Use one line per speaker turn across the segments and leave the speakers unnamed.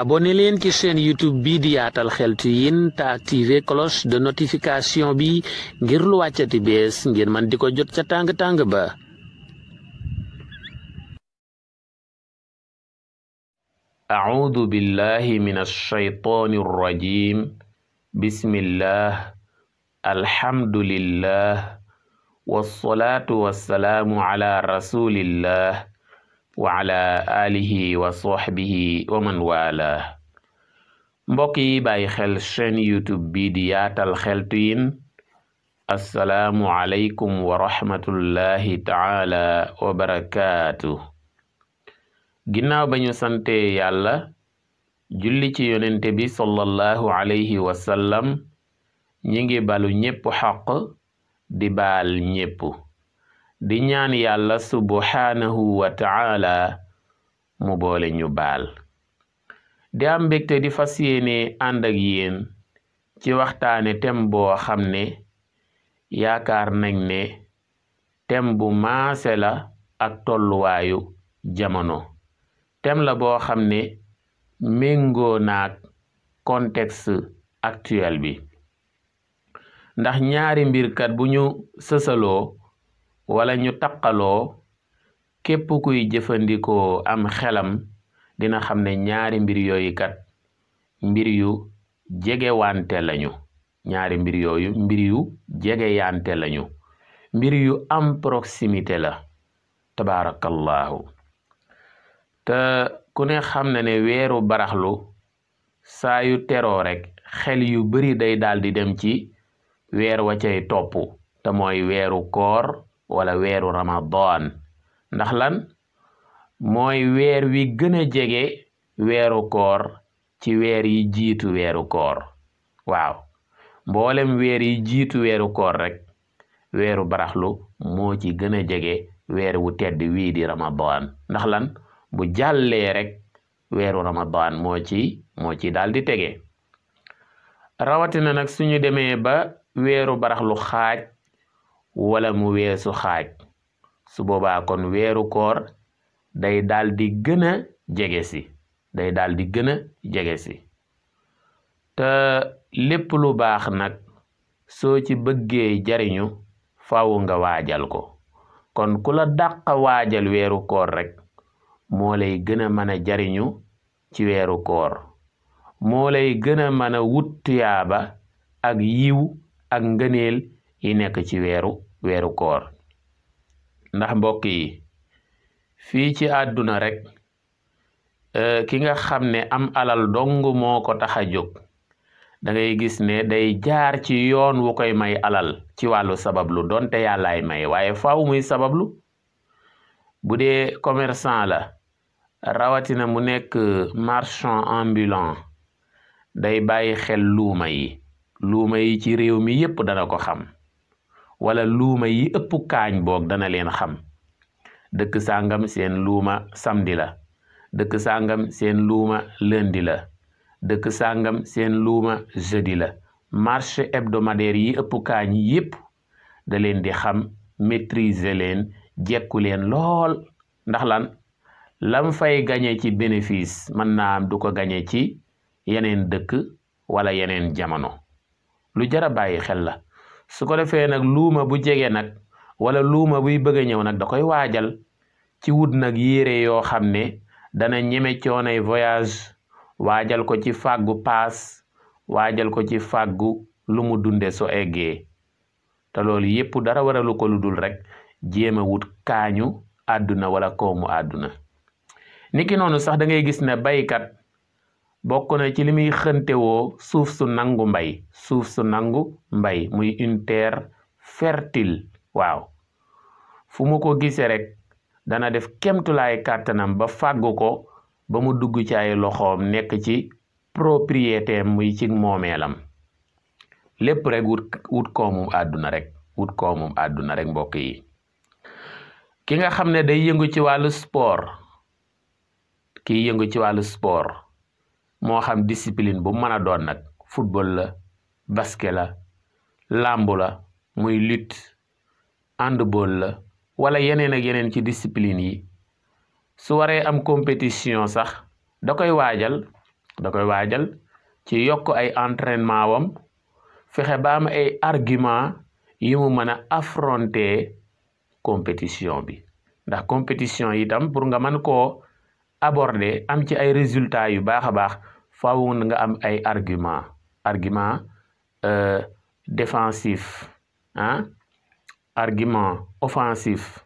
abonné leen ci chaîne YouTube bi di Yaatal Xeltu Yin te activé cloche de notification bi ngir lu wàccati bees ngir man di ko jot ca tàng-tàng ba. a'uudu billahi minash shaytaanir rajiim. bismillah, alhamdulillah, wassalaatu wassalaamu ala rasulillah wa ala alihi wa sahbihi wa man wala. mbokk yi bàyyi xel chaîne YouTube bi di Yaatal Xeltu Yin, assalaamu aleykum wa rahmatullahi taala wa barakaatu. ginnaaw ba ñu sante yàlla julli ci yonente bi sallallahu alayhi wa sallam, ñi ngi balu ñépp xaq di baal ñépp, di ñaan yàlla subhanahu wa taala mu boole ñu baal. di am mbégte di fas yéene ànd ak yéen ci waxtaane tem boo xam ne yaakaar nañ ne tem bu maase la ak tolluwaayu jamono, tem la boo xam ne méngoo naag contexte actuel bi, ndax ñaari mbirkat bu ñu sësaloo wala ñu taqaloo, képp kuy jëfandikoo am xelam dina xam ne ñaari mbir yooyu kat mbir yu jegewante lañu. ñaari mbir yooyu mbir yu jegeyante lañu, mbir yu am proximité la. tabaarakallahu. te ku ne xam na ne weeru baraxlu saa yu teroo rek xel yu bari day daldi dem ci weer wa cay topp, te mooy weeru koor wala weeru ramadan. ndax lan? mooy weer wi gën a jege weeru koor ci weer yi jiitu weeru koor. waaw, mboolem weer yi jiitu weeru koor rek weeru baraxlu moo ci gën a jege weer wu tedd wii di ramadan. ndax lan? bu jàllee rek weeru ramadan moo ci daldi tege. rawatina nag suñu demee ba weeru baraxlu xaaj wala mu weesu xaaj, su boobaa kon weeru koor day daldi gën a jege si, te lépp lu baax nag soo ci bëggee jariñu faaw nga waajal ko. kon ku la dàq waajal weeru koor rek moo lay gën a mën a jariñu ci weeru koor, moo lay gën a mën a wut tuyaaba ak yiw ak ngëneel yi nekk ci weeru koor. ndax mbokk yi, fii ci àdduna rek ki nga xam ne am alal dong moo ko tax a jóg, da ngay gis ne day jaar ci yoon wu koy may alal ci wàllu sabablu, donte yàllaay may, waaye faaw muy sabablu. bu dee commerçant la, rawatina mu nekk marchand ambulant, day bàyyi xel luuma yi ci réew mi yépp dana ko xam, wala luuma yi ëpp kaañ boog dana leen xam. dëkk sàngam seen luuma samedi la, dëkk sàngam seen luuma lundi la, dëkk sàngam seen luuma jeudi la. marché hebdomadaire yi ëpp kaañ yépp da leen di xam, maîtriser leen, jekku leen lool. ndax lan? lam fay gañe ci bénéfice mën naa am du ko gañe ci yeneen dëkk wala yeneen jamono. lu jara bàyyi xel la. su ko defee nag luuma bu jege nag wala luuma buy bëgg a ñëw nag da koy waajal ci wut nag yére yoo xam ne dana ñeme coonay voyage, waajal ko ci fàggu paas, waajal ko ci fàggu lu mu dunde so eggee. te loolu yépp dara waralu ko lu dul rek jéem a wut kaañu àdduna wala koomu àdduna. niki noonu sax da ngay gis ne baykat bokk na ci li muy xëntewoo suuf su nangu mbay, muy une terre fertile. waaw, fu mu ko gisee rek dana def kemtulaay kàttanam ba fàggu ko ba mu dugg ci ay loxoom, nekk ci propriété muy ci moomeelam. lépp rek wut koomum àdduna rek mbokk yi. ki nga xam ne day yëngu ci wàllu sport, moo xam discipline bu mën a doon nag, football la, basket la, làmbu la, muy lutte, handball la, wala yeneen ak yeneen ci discipline yi. su waree am compétition sax da koy waajal da koy waajal ci yokk ay entraînement wam fexe ba am ay argument yi mu mën a affronter compétition bi ndax compétition itam pour nga mën koo aborder am ci ay résultats yu baax a baax faaw nga am ay argument défensif argument offensif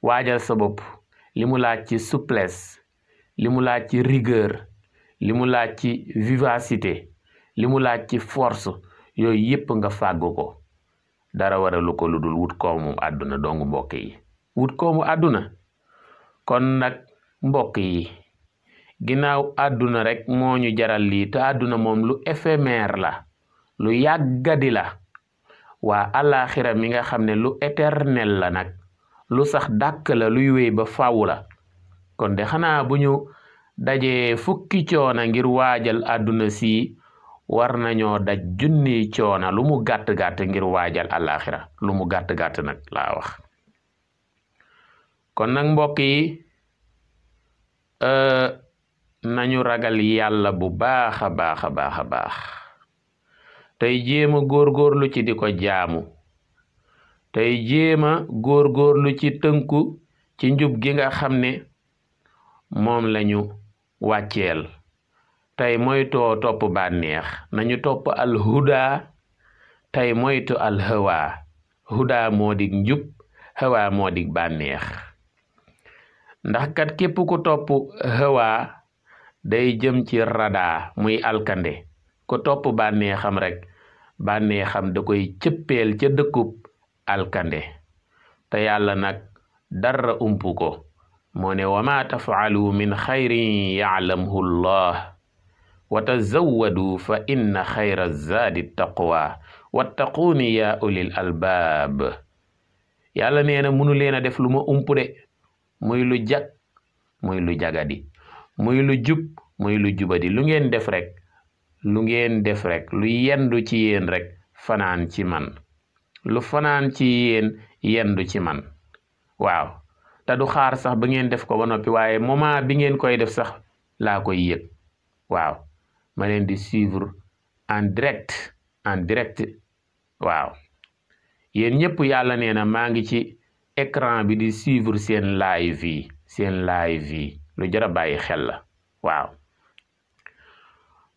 waajal sa bopp li mu laaj ci souplesse li mu laaj ci rigueur li mu laaj ci vivacité li mu laaj ci force yooyu yépp nga fàggu ko dara waralu ko lu dul wut koomu àdduna dong mbokk yi wut koomu àdduna kon nag mbokk yi ginnaaw àdduna rek moo ñu jaral lii te àdduna moom lu éphémère la lu yàggadi la waa àllaaxira mi nga xam ne lu éternel la nag lu sax dàkk la luy wéy ba faaw la kon de xanaa bu ñu dajee fukki coona ngir waajal àdduna si war nañoo daj junni coona lu mu gàtt-gàtt ngir waajal àllaaxira lu mu gàtt-gàtt nag laa wax kon nag mbokk yi nañu ragal yàlla bu baax a baax a baax a baax tey jéema góorgóorlu ci di ko jaamu tey jéema góorgóorlu ci tënku ci njub gi nga xam ne moom lañu wàcceel tey moytoo topp bànneex nañu topp al huda tey moytu al hawa huda moo dig njub hawa moo dig bànneex ndax kat képp ku topp hawa day jëm ci rada muy alkande ku topp bànneexam rek bànneexam da koy cëppeel ca dëkkub alkande te yàlla nag dara umpu ko moo ne wa ma tafaalu min xayrin yaalamhu llah wa tazawwadu fa inna xayra zaadi taqwa wattaquuni ya ulil albaab yàlla nee na munu leen a def lu ma umpu de muy lu jag muy lu jagadi muy lu jub muy lu jubadi lu ngeen def rek lu yendu ci yéen rek fanaan ci man lu fanaan ci yéen yendu ci man waaw te du xaar sax ba ngeen def ko ba noppi waaye moment bi ngeen koy def sax laa koy yëg waaw ma leen di suivre en direct waaw yéen ñëpp yàlla nee na maa ngi ci écran bi di suivre seen live yi lu jar a bàyyi xel la waaw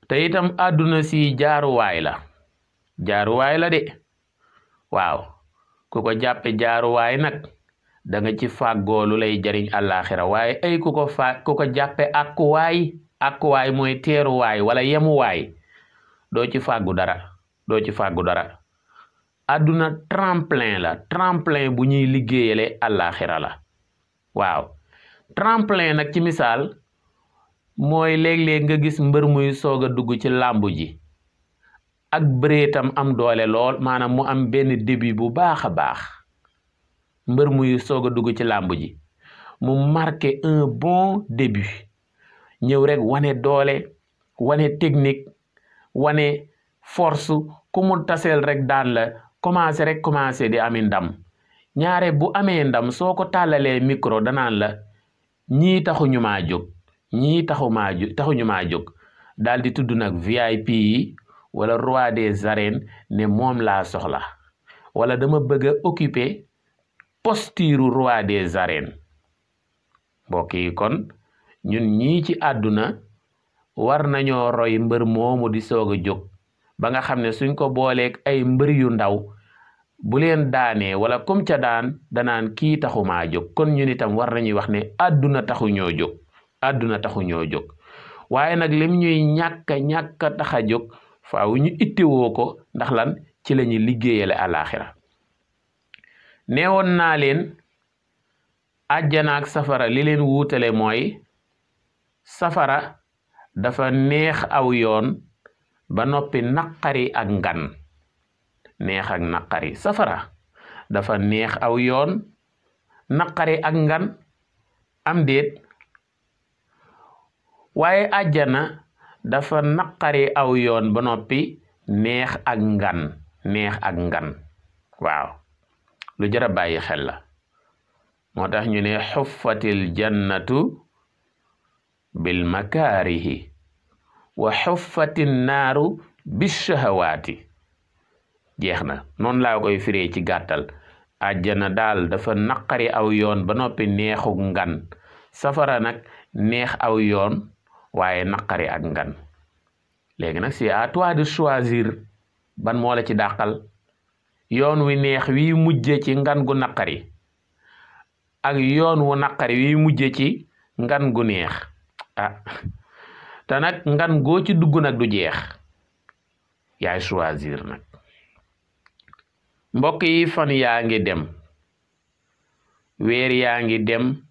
te itam àdduna si jaaruwaay la de waaw ku ko jàppe jaaruwaay nag da nga ci fàggoo lu lay jariñ àllaaxira waaye ay ku ko jàppe akkuwaay mooy teeruwaay wala yemuwaay doo ci fàggu dara àdduna tremplin bu ñuy liggéeyale àllaaxira la waaw tremplin nag ci misaal mooy léeg-léeg nga gis mbër muy soog a dugg ci làmb ji ak bëreetam am doole lool maanaam mu am benn début bu baax a baax mbër muy soog a dugg ci làmb ji mu marqué un bon début ñëw rek wane doole wane technique wane force ku mu taseel rek daan la commencé di ami ndam ñaare bu amee ndam soo ko tàllalee micro danaan la ñii taxuñu maa jóg daal di tudd nag VIP yi wala roi des arènes ne moom laa soxla wala dama bëgg a occuper posture roi des arènes mbokk yi kon ñun ñii ci àdduna war nañoo roy mbër moomu di soog a jóg ba nga xam ne suñ ko booleeg ay mbër yu ndaw bu leen daanee wala comme ca daan danaan kii taxumaa jóg kon ñun itam war nañuy wax ne àdduna taxuñoo jóg waaye nag lim ñuy ñàkk tax a jóg faaw ñu ittewoo ko ndax lan ci la ñuy liggéeyale àlaaxira neewoon naa leen àjjana ak safara li leen wuutale mooy safara dafa neex aw yoon ba noppi naqari ak ngan neex ak naqari safara dafa neex aw yoon naqari ak ngan am déet waaye àjjana dafa naqari aw yoon ba noppi neex ak ngan waaw lu jar a bàyyi xel la moo tax ñu ne xuffatil jannatu bil makaarihi wa xuffati naaru bishahawaati. jeex na noonu laa koy firee ci gàttal. àjjana daal dafa naqari aw yoon ba noppi neexu ngan, safara nag neex aw yoon waaye naqari ak ngan. léegi nag c'est à toi de choisir ban moo la ci dàqal. yoon wi neex wi mujje ci ngan gu naqari ak yoon wu naqari wi mujje ci ngan gu neex. te nag ngan goo ci dugg nag du jeex, yaay choisir nag. mbokk yi, fan yaa ngi dem, weer yaa ngi dem,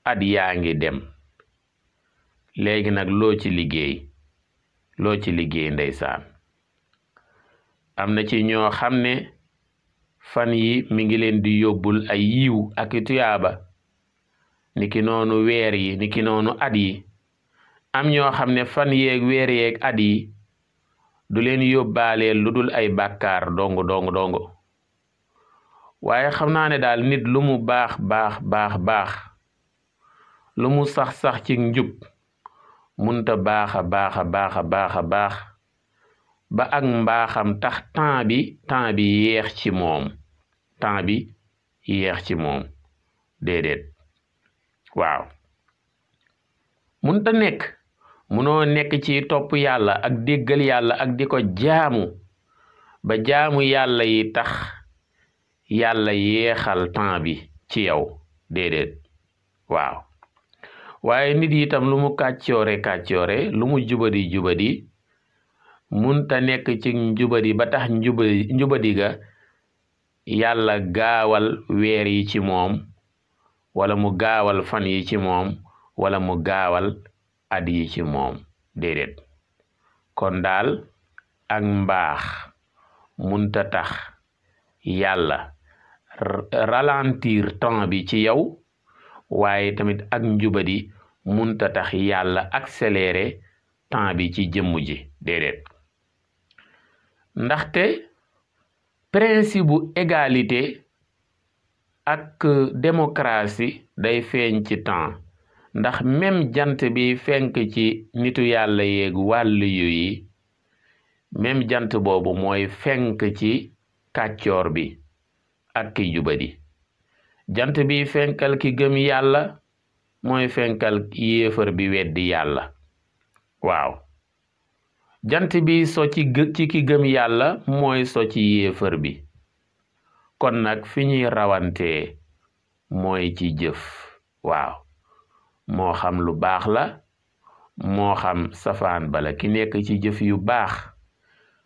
at yaa ngi dem. léegi nag loo ci liggéey ndeysaan. am na ci ñoo xam ne fan yi mi ngi leen di yóbbul ay yiw ak tuyaaba, niki noonu weer yi, niki noonu at yi. am ñoo xam ne fan yeeg weer yeeg at yi du leen yóbbaaleel lu dul ay bàkkaar dong. waaye xam naa ne daal nit lu mu baax, lu mu sax ci njub munta baax ba ak mbaaxam tax temps bi yeex ci moom. déedéet. waaw, munta nekk. munoo nekk ci topp yàlla ak déggal yàlla ak di ko jaamu ba jaamu yàlla yi tax yàlla yeexal temps bi ci yow. déedéet. waaw, waaye nit yi itam lu mu kàccoore lu mu jubadi munta nekk ci njubadi ba tax njubadi ga yàlla gaawal weer yi ci moom, wala mu gaawal fan yi ci moom, wala mu gaawal at yi ci moom. déedéet. kon daal ak mbaax munta tax yàlla ralentir temps bi ci yow, waaye tamit ak njubadi munta tax yàlla accélérer temps bi ci jëmm ji. déedéet. ndaxte principe bu égalité ak démocratie day feeñ ci temps. ndax même jant bi fenk ci nitu yàlla yeeg wàllu yi, même jant boobu mooy fenk ci kàccoor bi ak ki jubadi. jant bi fenkal ki gëm yàlla mooy fenkal yéefar bi weddi yàlla. waaw, jant bi so ci ki gëm yàlla mooy so ci yéefar bi. kon nag fi ñuy rawantee mooy ci jëf. waaw, moo xam lu baax la, moo xam safaan bala. ki nekk ci jëf yu baax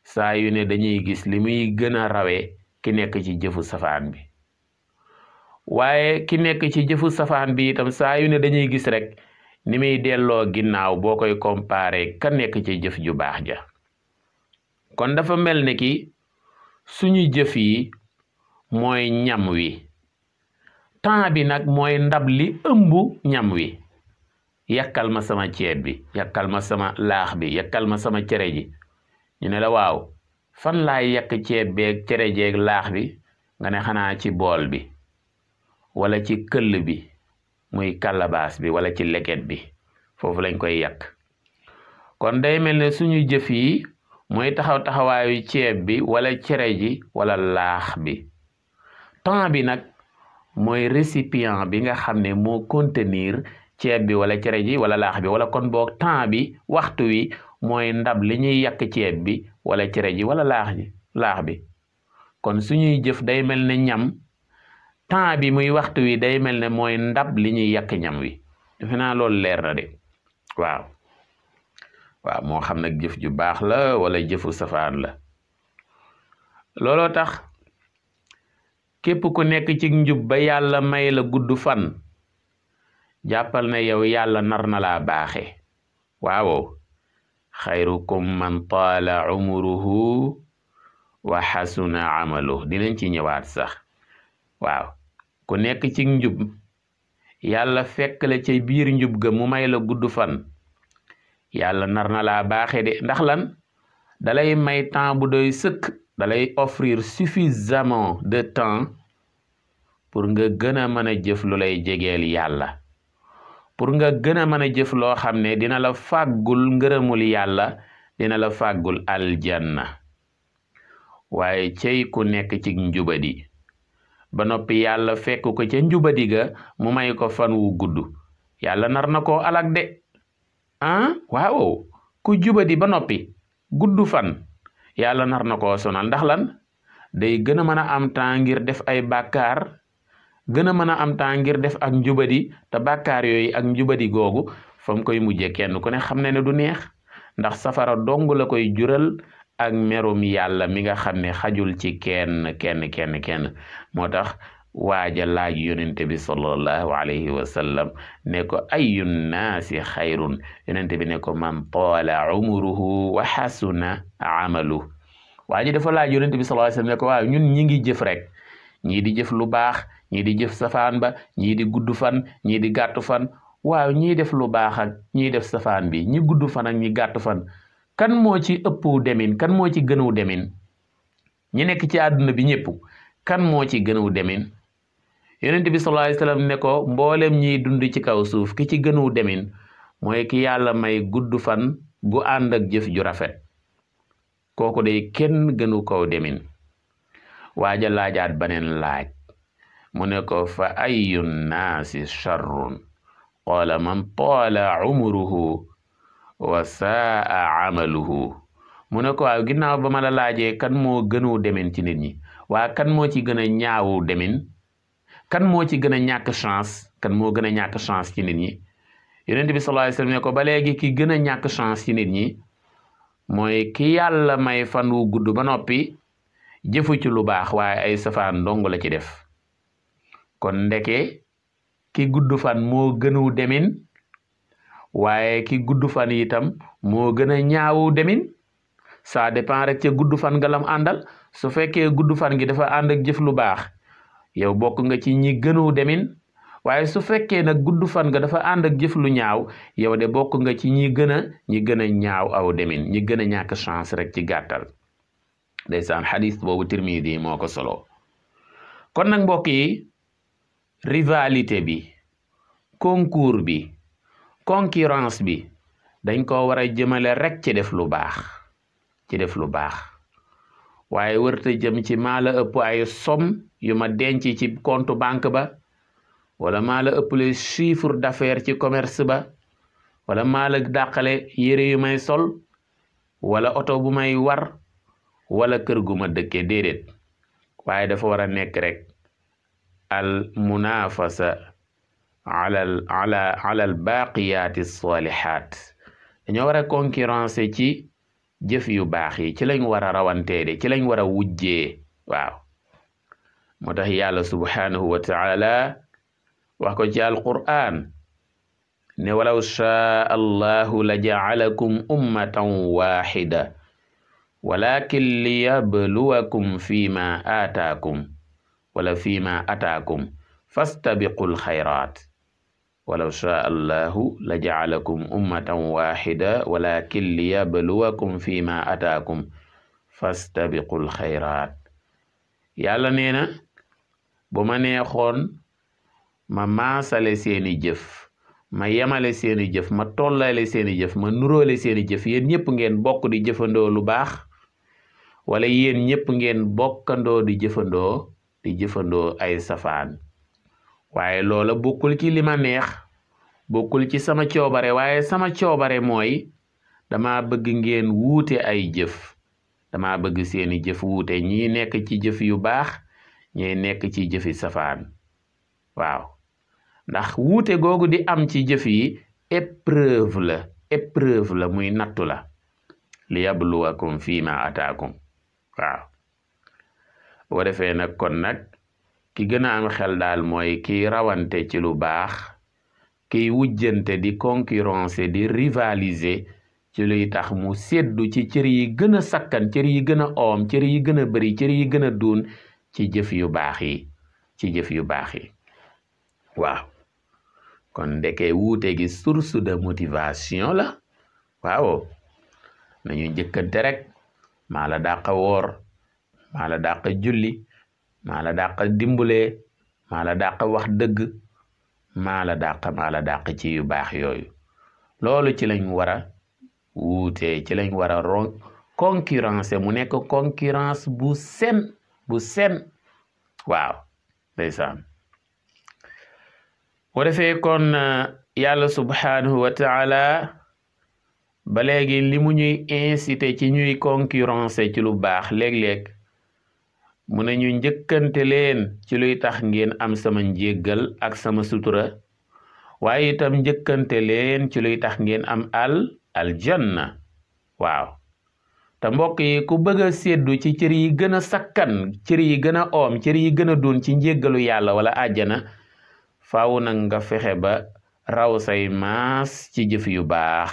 saa yu ne dañuy gis li muy gën a rawee ki nekk ci jëfu safaan bi. waaye ki nekk ci jëfu safaan bi itam saa yu ne dañuy gis rek ni muy delloo ginnaaw boo koy comparé ka nekk ci jëf ju baax ja. kon dafa mel ne ki suñu jëf yi mooy ñam wi, temps bi nag mooy ndab li ëmb ñam wi. yàkkal ma sama ceeb bi, yàkkal ma sama laax bi, yàkkal ma sama cere ji. ñu ne la waaw, fan laay yàq ceeb beeg cere jeeg laax bi? nga ne xanaa ci bool bi, wala ci këll bi muy kalabaas bi, wala ci leket bi. foofu lañ koy yàq. kon day mel ne suñu jëf yi mooy taxawaayu ceeb bi wala cere ji wala laax bi. temps bi nag mooy récipient bi nga xam ne moo contenir ceeb bi wala cere ji wala laax bi. wala kon boog temps bi, waxtu wi mooy ndab li ñuy yàq ceeb bi wala cere ji wala laax bi. kon suñuy jëf day mel ne ñam, temps bi muy waxtu wi day mel ne mooy ndab li ñuy yàq ñam wi. defe naa loolu leer na de. waaw, moo xam nag jëf ju baax la wala jëfu safaan la. looloo tax képp ku nekk ci njub ba yàlla may la gudd fan, jàppal na yow yàlla nar na laa baaxe. waaw, xayrukum man taala umuruhu wa xasuna amaluhu. dinañ ci ñëwaat sax. waaw, ku nekk ci njub yàlla fekk la ci biir njub ga mu may la gudd fan, yàlla nar na laa baaxe de. ndax lan? dalay may temps bu doy sëkk, dalay offrir suffisamment de temps pour nga gën a mën a jëf lu lay jegeel yàlla. pour nga gën a mën a jëf loo xam ne dina la fàggul ngërëmul yàlla, dina la fàggul aljanna. waaye cey ku nekk ci njubadi ba noppi yàlla fekk ko ca njubadi ga mu may ko fan wu gudd, yàlla nar na koo alag de. waaw ku jubadi ba noppi gudd fan yàlla nar na koo sonal. ndax lan? day gën a mën a am temps ngir def ay bàkkaar, gën a mën a am temps ngir def ak njubadi, te bàkkaar yooyu ak njubadi googu fa mu koy mujje kenn ku ne xam ne du neex, ndax safara dong la koy jural ak merum yàlla mi nga xam ne xajul ci kenn. moo tax waaja laaj yonente bi sallallahu alayhi wa sallam ne ko ayu nnaasi xayrun, yonente bi ne ko man taala umruhu wa xasuna amalu. waaji dafa laaj yonente bi sallallahu alayhi wa sallam ne ko waaw ñun ñi ngi jëf rek, ñii di jëf lu baax, ñii di jëf safaan ba, ñii di gudd fan, ñii di gàttu fan. waaw ñii def lu baax ak ñii def safaan bi, ñi gudd fan ak ñi gàttu fan, kan moo ci ëpp demin, kan moo ci gënu demin? ñi nekk ci àdduna bi ñëpp kan moo ci gënu demin? yonent bi sallallahu alayhi wasallam ne ko mboolem ñiy dund ci kaw suuf ki ci gënu demin mooy ki yàlla may gudd fan gu ànd ak jëf ju rafet, kooku day kenn gënu kaw demin. waaja laajaat beneen laaj, mu ne ko fa ayu nnaasi charrun, qaala man taala umruhu wa saa amaluhu. mu ne ko waaw ginnaaw ba ma la laajee kan moo gënu demin ci nit ñi, waa kan moo ci gën a ñaawu demin, kan moo ci gën a ñàkk chance, kan moo gën a ñàkk chance ci nit ñi? yonent bi sallallahu alayhi wasallam ne ko ba léegi ki gën a ñàkk chance ci nit ñi mooy ki yàlla may fan wu gudd ba noppi jëfu ci lu baax waaye ay safaan dong la ci def. kon ndeke ki gudd fan moo gënu demin, waaye ki gudd fan itam moo gën a ñaawu demin. ça dépend rek ca gudd fan nga lam àndal. su fekkee gudd fan gi dafa ànd ak jëf lu baax, yow bokk nga ci ñi gënu demin. waaye su fekkee nag gudd fan nga dafa ànd ak jëf lu ñaaw, yow de bokk nga ci ñi gën a ñaaw aw demin, ñi gën a ñàkk chance rek ci gàttal. ndeysaan xadis boobu Tirmidi moo ko solo. kon nag mbokk yi, rivalité bi, concours bi, concurrence bi dañ ko war a jëmale rek ci def lu baax, waaye wërta jëm ci maa la ëpp ay somme yu ma denc ci compte banque ba, wala maa la ëpp le chiffre d'affaires ci commerce ba, wala maa la dàqale yére yu may sol, wala oto bu may war, wala kër gu ma dëkke. déedéet, waaye dafa war a nekk rek al munafasa ala al baqiyati salihat. dañoo war a concurrence ci jëf yu baax yi, ci lañ war a rawanteede, ci lañ war a wujjee. waaw moo tax yàlla subhanahu wa taala wax ko ci alquran ne walaw shaa allahu la ja'alakum ummatan wahida walakin liyabluwakum fima ataakum fastabiqul xayrat. walaw shaa allahu la ja'alakum ummatan wahida walakin liyabluwakum fima ataakum fastabiqul xayrat. yàlla nee na bu ma neexoon ma maasale seeni jëf, ma yemale seeni jëf, ma tollale seeni jëf, ma nuróole seeni jëf, yéen ñëpp ngeen bokk di jëfandoo lu baax, wala yéen ñëpp ngeen bokkandoo di jëfandoo ay safaan. waaye loola bokkul ci li ma neex, bokkul ci sama coobare, waaye sama coobare mooy dama bëgg ngeen wuute ay jëf, dama bëgg seeni jëf wuute, ñii nekk ci jëf yu baax, ñii nekk ci jëfi safaan. waaw ndax wuute googu di am ci jëf yi épreuve la muy nattu la, li yabluwakum fima ataakum. waaw boo defee nag kon nag ki gën a am xel daal mooy kiy rawante ci lu baax, kiy wujjante di concurrence di rivaliser ci luy tax mu seddu ci cër yi gën a sakkan, cër yi gën a oom, cër yi gën a bëri, cër yi gën a duun ci jëf yu baax yi. waaw kon ndeke wuute gi source de motivation la. waaw nañu njëkkante rek, maa la dàq woor, maa la dàq julli, maa la dàq dimbule, maa la dàq wax dëgg, maa la dàq ci yu baax yooyu. loolu ci lañ war a wuutee, ci lañ war a concurrence mu nekk concurrence bu sen waaw ndeysaan. bu defee kon yàlla subhanahu wa taala ba léegi li mu ñuy incité ci ñuy concurrence ci lu baax léeg-léeg mu ne ñu njëkkante leen ci luy tax ngeen am sama njéggal ak sama sutura, waaye itam njëkkante leen ci luy tax ngeen am aljanna. waaw te mbokk yi ku bëgg a séddu ci cër yi gën a sakkan, cër yi gën a oom, cër yi gën a dun ci njéggalu yàlla wala àjjana, faaw nag nga fexe ba raw say maas ci jëf yu baax.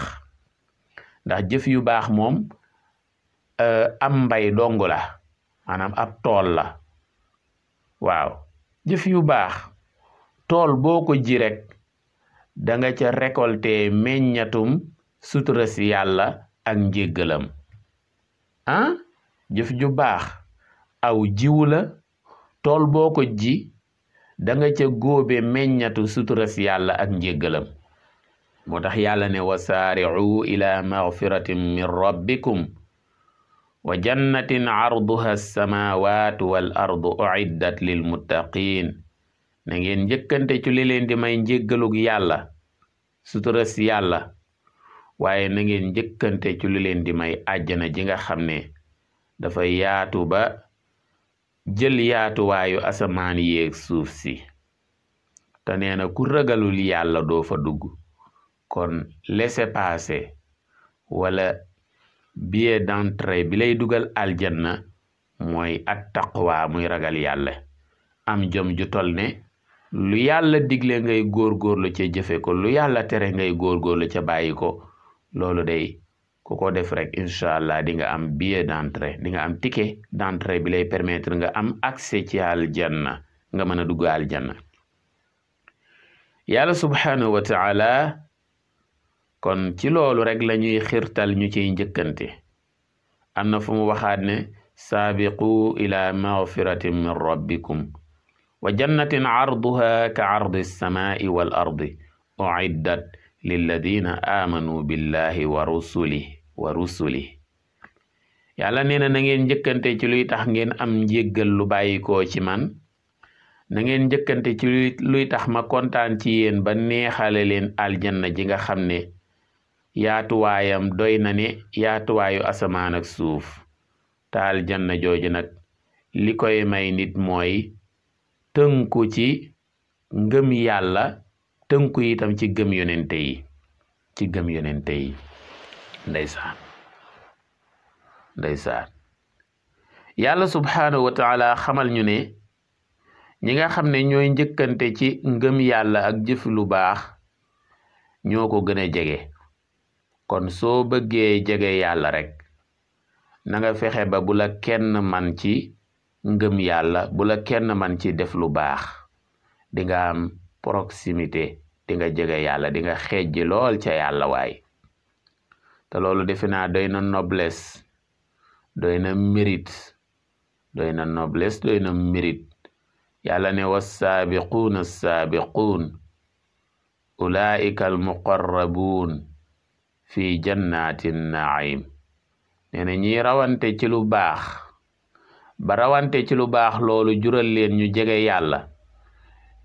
ndax jëf yu baax moom am mbay dong la, maanaam ab tool la. waaw jëf yu baax tool boo ko ji rek da nga ca récolter meññatum sutura si yàlla ak njéggalam. jëf ju baax aw jiwu la, tool boo ko ji da nga ca góobe meññatu sutura si yàlla ak njéggalam. moo tax yàlla ne wasaari'u ila magfiratin min rabbikum wa jannatin arduha as-samawatu wal ardu uiddat lil muttaqin. na ngeen njëkkante ci li leen di may njéggalug yàlla, sutura si yàlla, waaye na ngeen njëkkante ci li leen di may àjjana ji nga xam ne dafa yaatu ba jël yaatuwaayu asamaan yeeg suuf si. te nee na ku ragalul yàlla doo fa dugg. kon laissez-passer wala billet d'entrée bi lay dugal aljanna mooy at-taqwa, muy ragal yàlla. am jom ju tol ne lu yàlla digle ngay góorgóorlu ca jëfe ko, lu yàlla tere ngay góorgóorlu ca bàyyi ko. loolu day ku ko def rek incha allah di nga am billet d'entrée, di nga am ticket d'entrée bi lay permettre nga am accès ci aljanna, nga mën a dugg aljanna. yàlla subhanahu wa taala kon ci loolu rek la ñuy xirtal ñu ciy njëkkante. am na fu mu waxaat ne saabiqu ila magfiratin min rabbikum wa jannatin arduha ka ardi as-samaa'i wal ardi uiddat lilladina amanu billahi wa rusulihi. yàlla nee na ngeen njëkkante ci luy tax ngeen am njéggal lu bàyyikoo ci man, na ngeen njëkkante ci luy tax ma kontaan ci yéen ba neexale leen aljanna ji nga xam ne yaatuwaayam doy na ne yaatuwaayu asamaan ak suuf. te aljanna jooju nag li koy may nit mooy tënku ci ngëm yàlla, tënku itam ci gëm yonente yi, ndeysaan. yàlla subhanahu wa taala xamal ñu ne ñi nga xam ne ñooy njëkkante ci ngëm yàlla ak jëf lu baax ñoo ko gën a jege. kon soo bëggee jege yàlla rek na nga fexe ba bu la kenn man ci ngëm yàlla, bu la kenn man ci def lu baax. di nga am proximité, di nga jege yàlla, di nga xeejji lool ca yàlla waay. te loolu defe naa doy na noblesse, doy na mérite, doy na noblesse, doy na mérite. yàlla ne wassaabiquuna assaabiquun ulaa'ika almuqarrabuun fi jannatin naim. nee na ñi rawante ci lu baax ba rawante ci lu baax loolu jural leen ñu jege yàlla,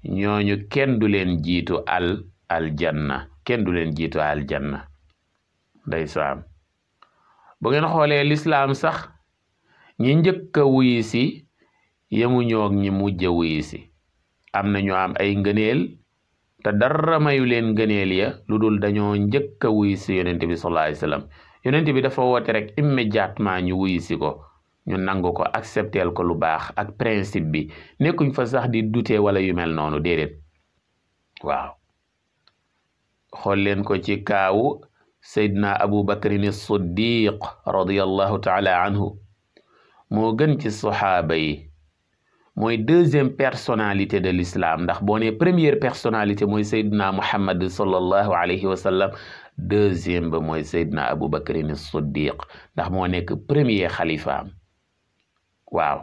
ñooñu kenn du leen jiitu aljanna, kenn du leen jiitu aljanna. ndeysaan. bu ngeen xoolee lislaam sax ñi njëkk a wuyi si yemu ñoog ñi mujj a wuyi si. am na ñu am ay ngëneel te dara mayu leen ngëneel ya lu dul dañoo njëkk a wuyi si yonent bi sallallahu alayhi wasallam. yonent bi dafa woote rek immédiatement ñu wuyi si ko, ñu nangu ko, accepteel ko lu baax ak principe bi, nekkuñ fa sax di dute wala yu mel noonu, déedéet. waaw xool leen ko ci kaawu Seydina Abu Bakrin as-Siddiq radiyallahu taala anhu. moo gën ci saxaaba yi, mooy deuxième personnalité de l'islam. ndax boo ne première personnalité mooy Seydina Muhammad sallallahu alayhi wa sallam, deuxième ba mooy Seydina Abu Bakrin as-Siddiq, ndax moo nekk premier xalifaam. waaw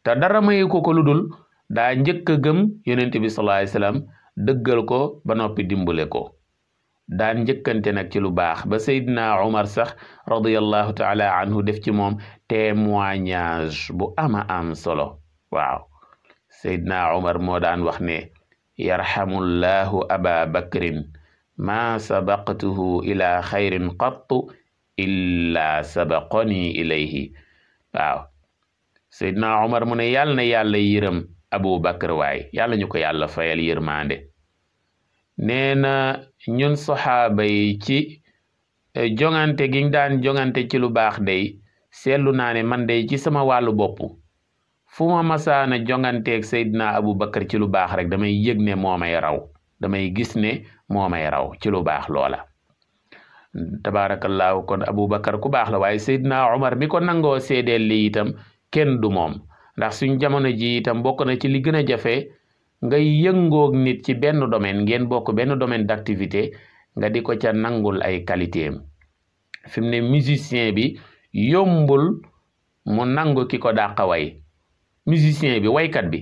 te dara mayu ko lu dul daa njëkk a gëm yonent bi sallallahu alayhi wa sallam, dëggal ko ba noppi dimbale ko daan njëkkante nag ci lu baax ba Seydina Umar sax radiyallahu taala anhu def ci moom témoignage bu ama am solo waaw Seydina Umar moo daan wax ne yarhamullahu aba bakrin ma sabaqtuhu ila xayrin qattu illa sabaqani ilayhi waaw Seydina Umar mu ne yàlla na yàlla yërëm Abu Bakr waay yàlla ñu ko yàlla fayal yërmande nee na ñun saxaaba yi ci jongante gi daan jongante ci lu baax day seetlu naa ne man day ci sama wàllu bopp fu ma masaana jonganteeg Seydina Abu Bakr ci lu baax rek damay yëg ne moo may raw damay gis ne moo may raw ci lu baax loola tabaarakallaahu kon Abu Bakr ku baax la waaye Seydina Umar mi ko nangoo seedeel li itam kenn du moom ndax suñ jamono ji itam bokk na ci li gën a jafe ngay yëngoog nit ci benn domaine ngeen bokk benn domaine d'activité nga di ko ca nangul ay qualité am fi mu ne musicien bi yombul mu nangu ki ko dàqa way musicien bi waykat bi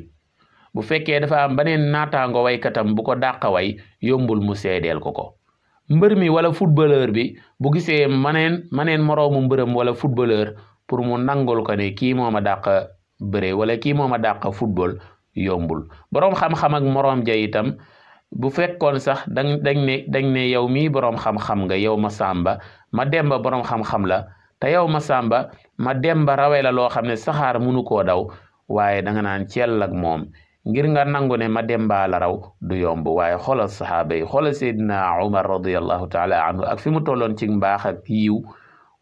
bu fekkee dafa am beneen naataango waykatam bu ko dàqa way yombul mu seedeel ko mbër mi wala footballeur bi bu gisee maneen moroomu mbërëm wala footballeur pour mu nangul ko ne kii moo ma dàq bëre wala kii moo ma dàq football yombul boroom xam-xam ak moroom ja itam bu fekkoon sax dañ ne yow mii boroom xam-xam nga yow ma sàmba ma demba boroom xam-xam la te yow ma sàmba ma demba rawee la loo xam ne saxaar munu koo daw waaye da nga naan ceel ak moom ngir nga nangu ne ma demba la raw du yomb waaye xoolal saxaaba yi xoolal Seydina Umar radiyallahu taala anhu ak fi mu tolloon ci mbaax ak yiw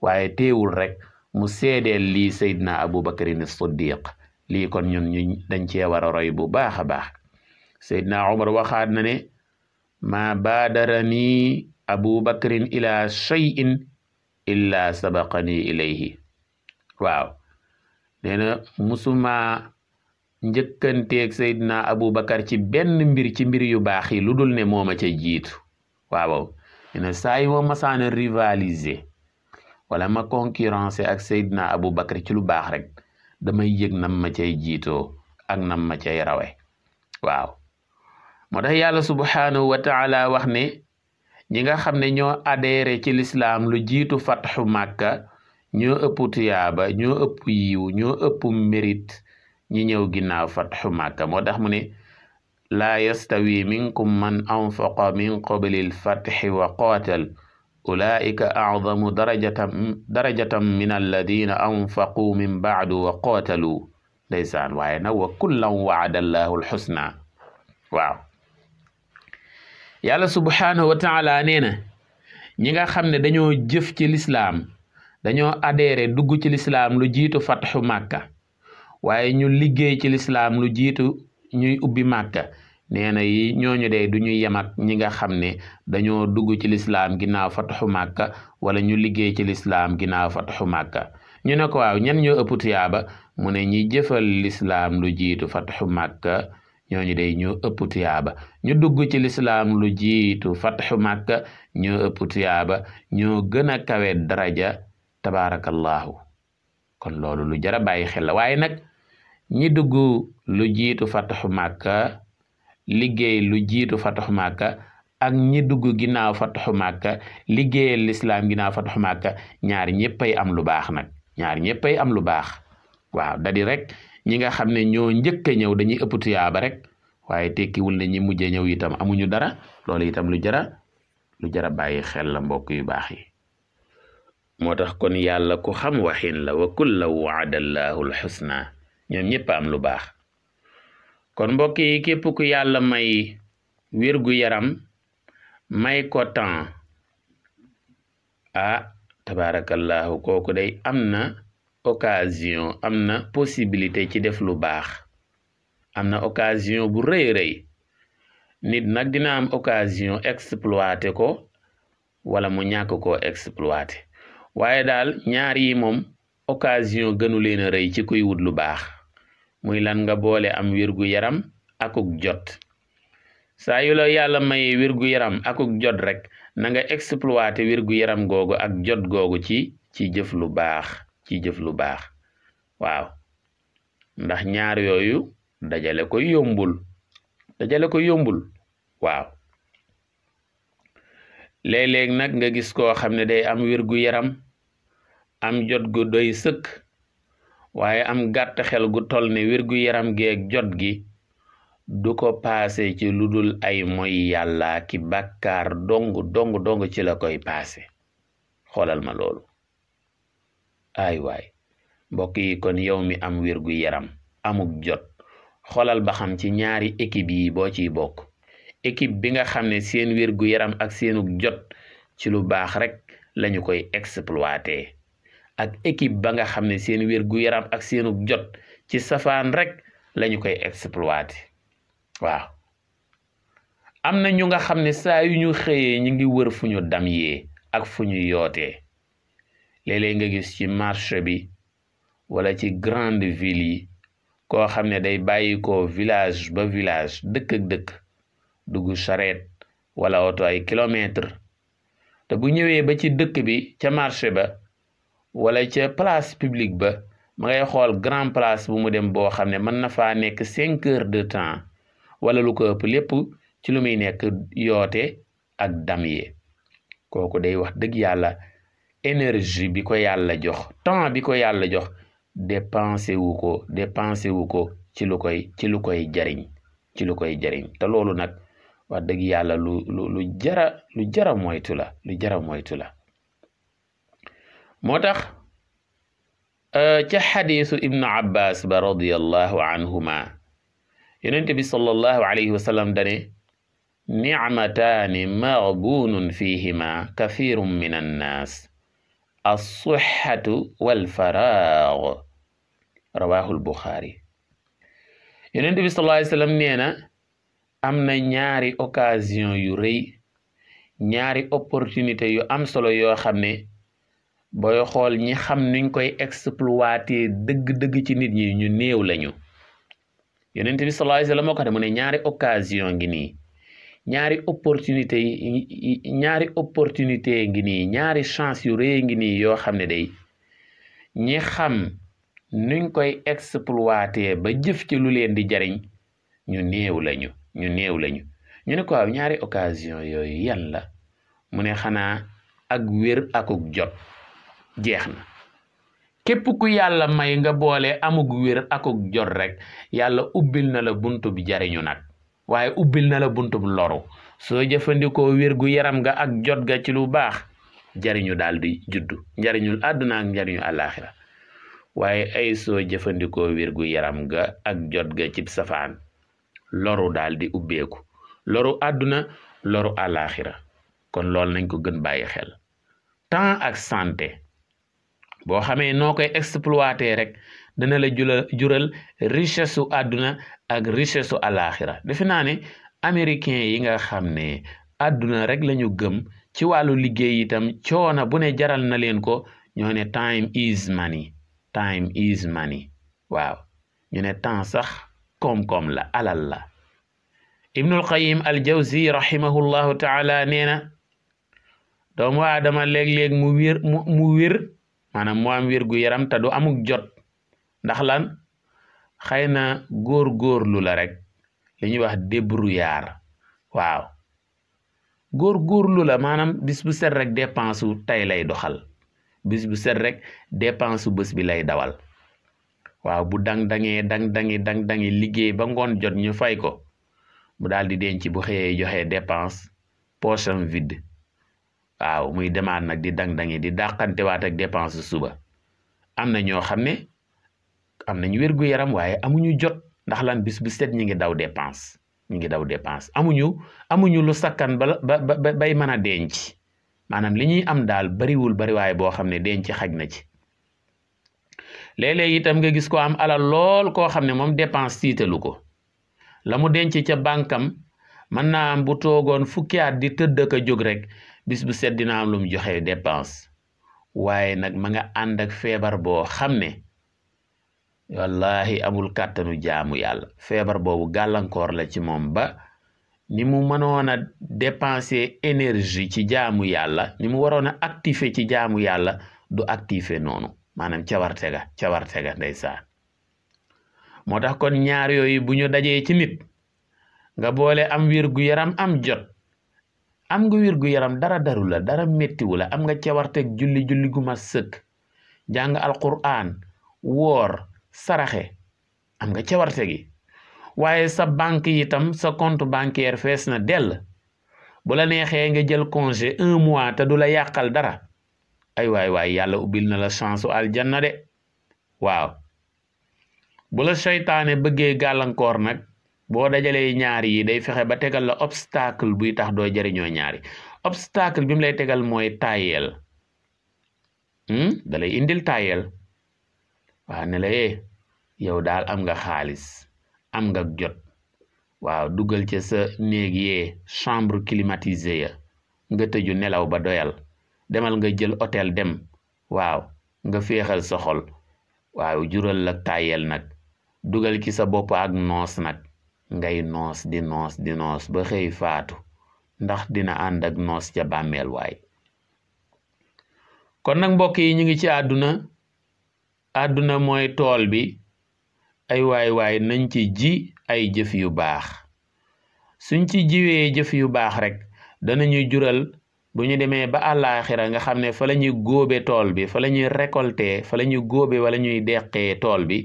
waaye teewul rek mu seedeel lii Seydina Abu Bakrin as-Siddiq lii kon ñun dañ cee war a roy bu baax a baax Seydina Umar waxaat na ne ma baadarani Abu Bakrin ila shay'in illa sabaqani ilayhi waaw nee na musuma njëkkanteeg Seydina Abu Bakar ci benn mbir ci mbir yu baax yi lu dul ne moo ma ca jiitu waaw nee na saa yi ma masaana rivaliser wala ma concurrencer ak Seydina Abu Bakar ci lu baax rek damay yëg nam ma cay jiitoo ak nam ma cay rawe waaw moo tax yàlla subhanahu wa taala wax ne ñi nga xam ne ñoo adhéré ci lislaam lu jiitu fatxu Màkka ñoo ëpp tuyaaba ñoo ëpp yiw ñoo ëpp mérite ñi ñëw ginnaaw fatxu Màkka moo tax mu ne laa yastawi minkum man anfaqa min qabli alfatxi wa qaatal ulaika acdamu darajatan min alladina anfaquu min bacdu wa qaatalu ndeysaan waaye nag wa kullan wacada allahu alxusna waaw yàlla subhaanahu wa taala nee na ñi nga xam ne dañoo jëf ci lislaam dañoo adhéré dugg ci lislaam lu jiitu fatxu Màkka waaye ñu liggéey ci lislaam lu jiitu ñuy ubbi Màkka nee na yi ñooñu de du ñu yem ak ñi nga xam ne dañoo dugg ci lislaam ginnaaw fatxu Màkka wala ñu liggéey ci lislaam ginnaaw fatxu Màkka ñu ne ko waaw ñan ñoo ëpp tuyaaba mu ne ñi jëfal lislaam lu jiitu fatxu Màkka ñooñu de ñoo ëpp tuyaaba ñu dugg ci lislaam lu jiitu fatxu Màkka ñoo ëpp tuyaaba ñoo gën a kawe daraja tabaarakallahu kon loolu lu jara bàyyi xel la waaye nag ñi dugg lu jiitu fatxu Màkka liggéey lu jiitu fatxu Màkka ak ñi dugg ginnaaw fatxu Màkka liggéeyal lislaam ginnaaw fatxu Màkka ñaar ñëppay am lu baax nag ñaar ñëppay am lu baax waaw dadi rek ñi nga xam ne ñoo njëkk a ñëw dañuy ëpp tuyaaba rek waaye tekkiwul ne ñi mujj a ñëw itam amuñu dara loolu itam lu jara bàyyi xel la mbokk yu baax yi moo tax kon yàlla ku xam waxin la wa kulla waada allahu alxusna ñoom ñëpp am lu baax kon mbokk yi képp ku yàlla may wérgu yaram may ko temps tabaarakallahu kooku day am na occasion am na possibilité ci def lu baax am na occasion bu rëy rëy nit nag dina am occasion exploité ko wala mu ñàkk koo exploité waaye daal ñaar yi moom occasion gënu leen a rëy ci kuy wut lu baax muy lan nga boole am wirgu yaram akuk jot saa yu la yàlla may wirgu yaram akuk jot rek na nga exploité wirgu yaram googu ak jot googu ci jëf lu baax waaw ndax ñaar yooyu dajale ko yombul waaw léeg-léeg nag nga gis koo xam ne day am wér-gu-yaram am jot gu doy sëkk waaye am gàtt xel gu toll ne wér-gu-yaram geeg jot gi du ko paase ci lu dul ay moy yàlla ki bàkkaar dong ci la koy paase xoolal ma loolu ay waay mbokk yi kon yow mi am wér-gu-yaram amuk jot xoolal ba xam ci ñaari équipe yi boo ciy bokk équipe bi nga xam ne seen wér-gu-yaram ak seenuk jot ci lu baax rek lañu koy exploité ak équipe ba nga xam ne seen wér-gu-yaram ak seenuk jot ci safaan rek lañu koy exploité waaw am na ñu nga xam ne saa yu ñu xëyee ñu ngi wër fu ñu dam yee ak fu ñu yootee léeg-léeg nga gis ci marché bi wala ci grande ville yi koo xam ne day bàyyi ko village ba village dëkk ak dëkk dugg charrette wala oto ay kilomètre te bu ñëwee ba ci dëkk bi ca marché ba wala ca place publique ba ma ngay xool grand place bu mu dem boo xam ne mën na faa nekk 5 heures de temps wala lu ko ëpp lépp ci lu muy nekk yoote ak dam yee kooku day wax dëgg yàlla énergie bi ko yàlla jox temps bi ko yàlla jox dépensé wu ko ci lu koy jariñ te loolu nag wax dëgg yàlla lu jara moytu la moo tax ca xadiisu ibnu abbas ba radiyallahu anhuma yonent bi sallallahu alayhi wa sallam dane nicmataani maghbuunun fihima kathirun min annaas as-sihhatu wal-faraag rawaahu al-Buxaari yonent bi sallallahu alayhi wa sallam nee na am na ñaari occasion yu rëy ñaari opportunité yu am solo yoo xam ne booy xool ñi xam nuñ koy exploiter dëgg-dëgg ci nit ñi ñu néew lañu yonent bi sallallahu alayhi wa sallam moo ko ne mu ne ñaari occasion ngi nii ñaari opportunité ngi nii ñaari chance yu rëy ngi nii yoo xam ne day ñi xam nuñ koy exploiter ba jëf ci lu leen di jariñ ñu néew lañu ñu ne ko waaw ñaari occasion yooyu yan la mu ne xanaa ak wér akuk jot jeex na képp ku yàlla may nga boole amug wér akuk jot rek yàlla ubbil na la buntu bi jariñu nag waaye ubbil na la buntu bu loru soo jëfandikoo wér gu yaram nga ak jot ga ci lu baax jariñu daal di juddu njariñul àdduna ak njariñu àllaaxira waaye ay soo jëfandikoo wér gu yaram ga ak jot ga ci safaan loru daal di ubbeeku loru àdduna loru àllaaxira kon loolu nañ ko gën bàyyi xel temps ak santé boo xamee noo koy exploiter rek dana la jural richesse su àdduna ak richesse su àllaaxira defe naa ne américain yi nga xam ne àdduna rek lañu gëm ci wàllu liggéey itam coona bu ne jaral na leen ko ñoo ne time is money waaw ñu ne temps sax koom-koom la alal la ibnul qayyim al jawzi rahimahullahu taala nee na doomu aadama léeg-léeg mu wér maanaam mu am wér gu yaram te du amuk jot ndax lan xëy na góor-góorlu la rek li ñuy wax débrouillard waaw góor-góorlu la maanaam bis bu set rek dépense u tey lay doxal bis bu set rek dépense u bés bi lay dawal waaw bu dang-dangi liggéey ba ngoon jot ñu fay ko mu daal di denc bu xëyee joxe dépense poche am vide waaw muy demaat nag di dang-dangi di dàqantewaat ak dépense suba am na ñoo xam ne am nañu wérgu yaram waaye amuñu jot ndax lan bis bu set ñi ngi daw dépense amuñu lu sakkan bay mën a denc maanaam li ñuy am daal bariwul bariwaay boo xam ne denc xaj na ci léeg-léeg itam nga gis ko am alal lool koo xam ne moom dépense tiitalu ko la mu denc ca bànkam mën naa am bu toogoon fukki at di tëdd ka jóg rek bis bu set dina am lu mu joxe dépense waaye nag ma nga ànd ak feebar boo xam ne wallahi amul kàttanu jaamu yàlla feebar boobu gàllankoor la ci moom ba ni mu mënoon a dépenser énergie ci jaamu yàlla ni mu waroon a activer ci jaamu yàlla du activer noonu maanaam cawarte ga ndeysaan moo tax kon ñaar yooyu bu ñu dajee ci nit nga boole am wér-gu-yaram am jot am nga wér-gu-yaram dara daru la dara mettiwu la am nga cawarteg julli gu ma sëkk jàng alquran woor saraxe am nga cawarte gi waaye sa banque itam sa compte bancaire fees na dell bu la neexee nga jël congé 1 mois te du la yàqal dara ay waay yàlla ubbil na la chance u aljanna de waaw bu la seytaane bëggee gàllankoor nag boo dajalee ñaari yi day fexe ba tegal la obstacle buy tax doo jariñoo ñaari obstacle bi mu lay tegal mooy tayel da lay indil tayel waaw ne la yow daal am nga xaalis am nga jot waaw dugal ca sa néeg yee chambre climatisée ya nga tëju nelaw ba doyal demal nga jël hôtel dem waaw nga féexal sa xol waaw jural la tayel nag dugal ci sa bopp ak noos nag ngay noos di noos ba xëy faatu ndax dina ànd ak noos ca bàmmeel waay kon nag mbokk yi ñu ngi ci àdduna mooy tool bi ay waay nañ ci ji ay jëf yu baax suñ ci jiwee jëf yu baax rek danañuy jural bu ñu demee ba àllaaxira nga xam ne fa la ñuy góobe tool bi fa la ñuy récolter fa la ñuy góobe wala ñuy deqee tool bi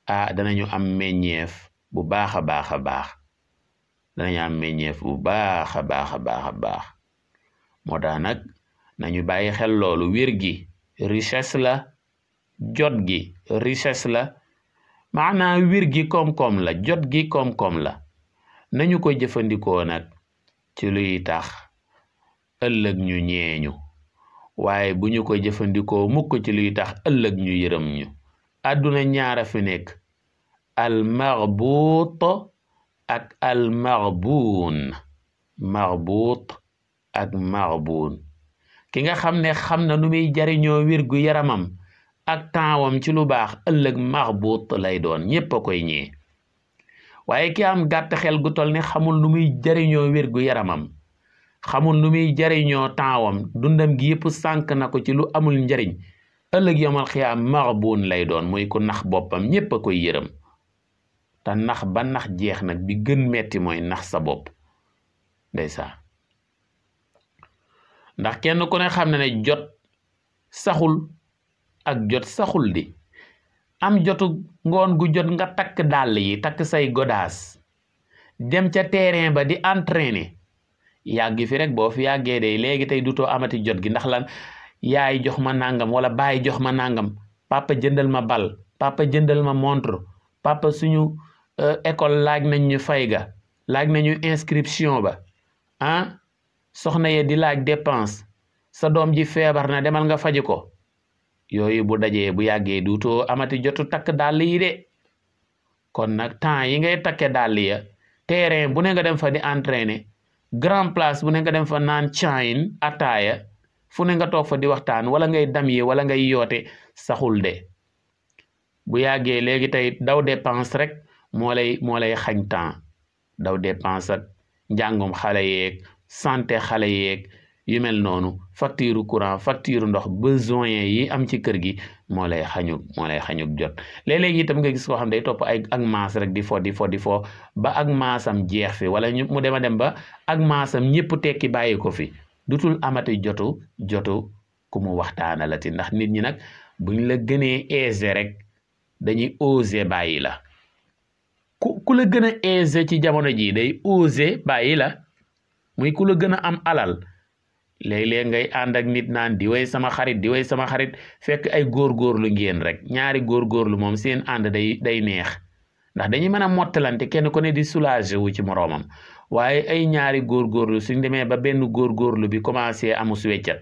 danañu am meññeef bu baax a baax a baax danañu am meññeef bu baax a baax a baax a baax moo tax nag nañu bàyyi xel loolu wér gi richesse la jot gi richesse la maanaam wér gi koom-koom la jot gi koom-koom la nañu ko jëfandikoo nag ci luy tax ëllëg ñu ñeeñu waaye bu ñu ko jëfandikoo mukk ci luy tax ëllëg ñu yërëm ñu àdduna ñaara fi nekk al marbuut ak al marbuun marbuut ak marbuun ki nga xam ne xam na nu muy jariñoo wér gu yaramam ak taawam ci lu baax ëllëg marbuut lay doon ñépp a koy ñee waaye ki am gàtt xel gu tol ne xamul nu muy jariñoo wér gu yaramam xamul nu muy jariñoo taawam dundam gi yépp sànk na ko ci lu amul njariñ ëllëg yomal xiyaam marbuun lay doon muy ku nax boppam ñépp a koy yërëm te nax ba nax jeex nag bi gën metti mooy nax sa bopp ndeysaan ndax kenn ku ne xam na ne jot saxul ak jot saxul di am jotu ngoon gu jot nga takk dàll yi takk say godaas dem ca terrain ba di entraîner yàgg fi rek boo fi yàggee day léegi tey dutoo amati jot gi ndax lan yaay jox ma nangam wala baay jox ma nangam papa jëndal ma bal papa jëndal ma montre papa suñu école laaj nañ ñu fay ga laaj nañu inscription ba soxna ye di laaj dépense sa doom ji feebar na demal nga faji ko yooyu bu dajee bu yàggee duutoo amati jotu takk dàll yi de kon nag temps yi ngay takke dàll ya terrain bu ne nga dem fa di entraîner grand place bu ne nga dem fa naan caayin ataaya fu ne nga toog fa di waxtaan wala ngay dam yi wala ngay yoote saxul de bu yàggee léegi tey daw dépense rek moo lay xañ temps daw dépense ak njàngum xale yeeg santé xale yeeg yu mel noonu facture courant facture ndox besoin yi am ci kër gi moo lay xañuk jot léeg-léeg itam nga gis koo xam day topp ak maas rek di fo ba ak maasam jeex fi wala mu dem ba ak maasam ñëpp tekki bàyyi ko fi dutul amati jotu ku mu waxtaanalati ndax nit ñi nag buñ la gënee aisé rek dañuy osé bàyyi la ku la gën a aisé ci jamono ji day osé bàyyi la muy ku la gën a am alal léeg-léeg ngay ànd ak nit naan di way sama xarit fekk ay góorgóorlu ngeen rek ñaari góorgóorlu moom seen ànd day neex ndax dañuy mën a mottalante kenn ku ne di soulager wu ci moroomam waaye ay ñaari góorgóorlu suñ demee ba benn góorgóorlu bi commencé amus weccat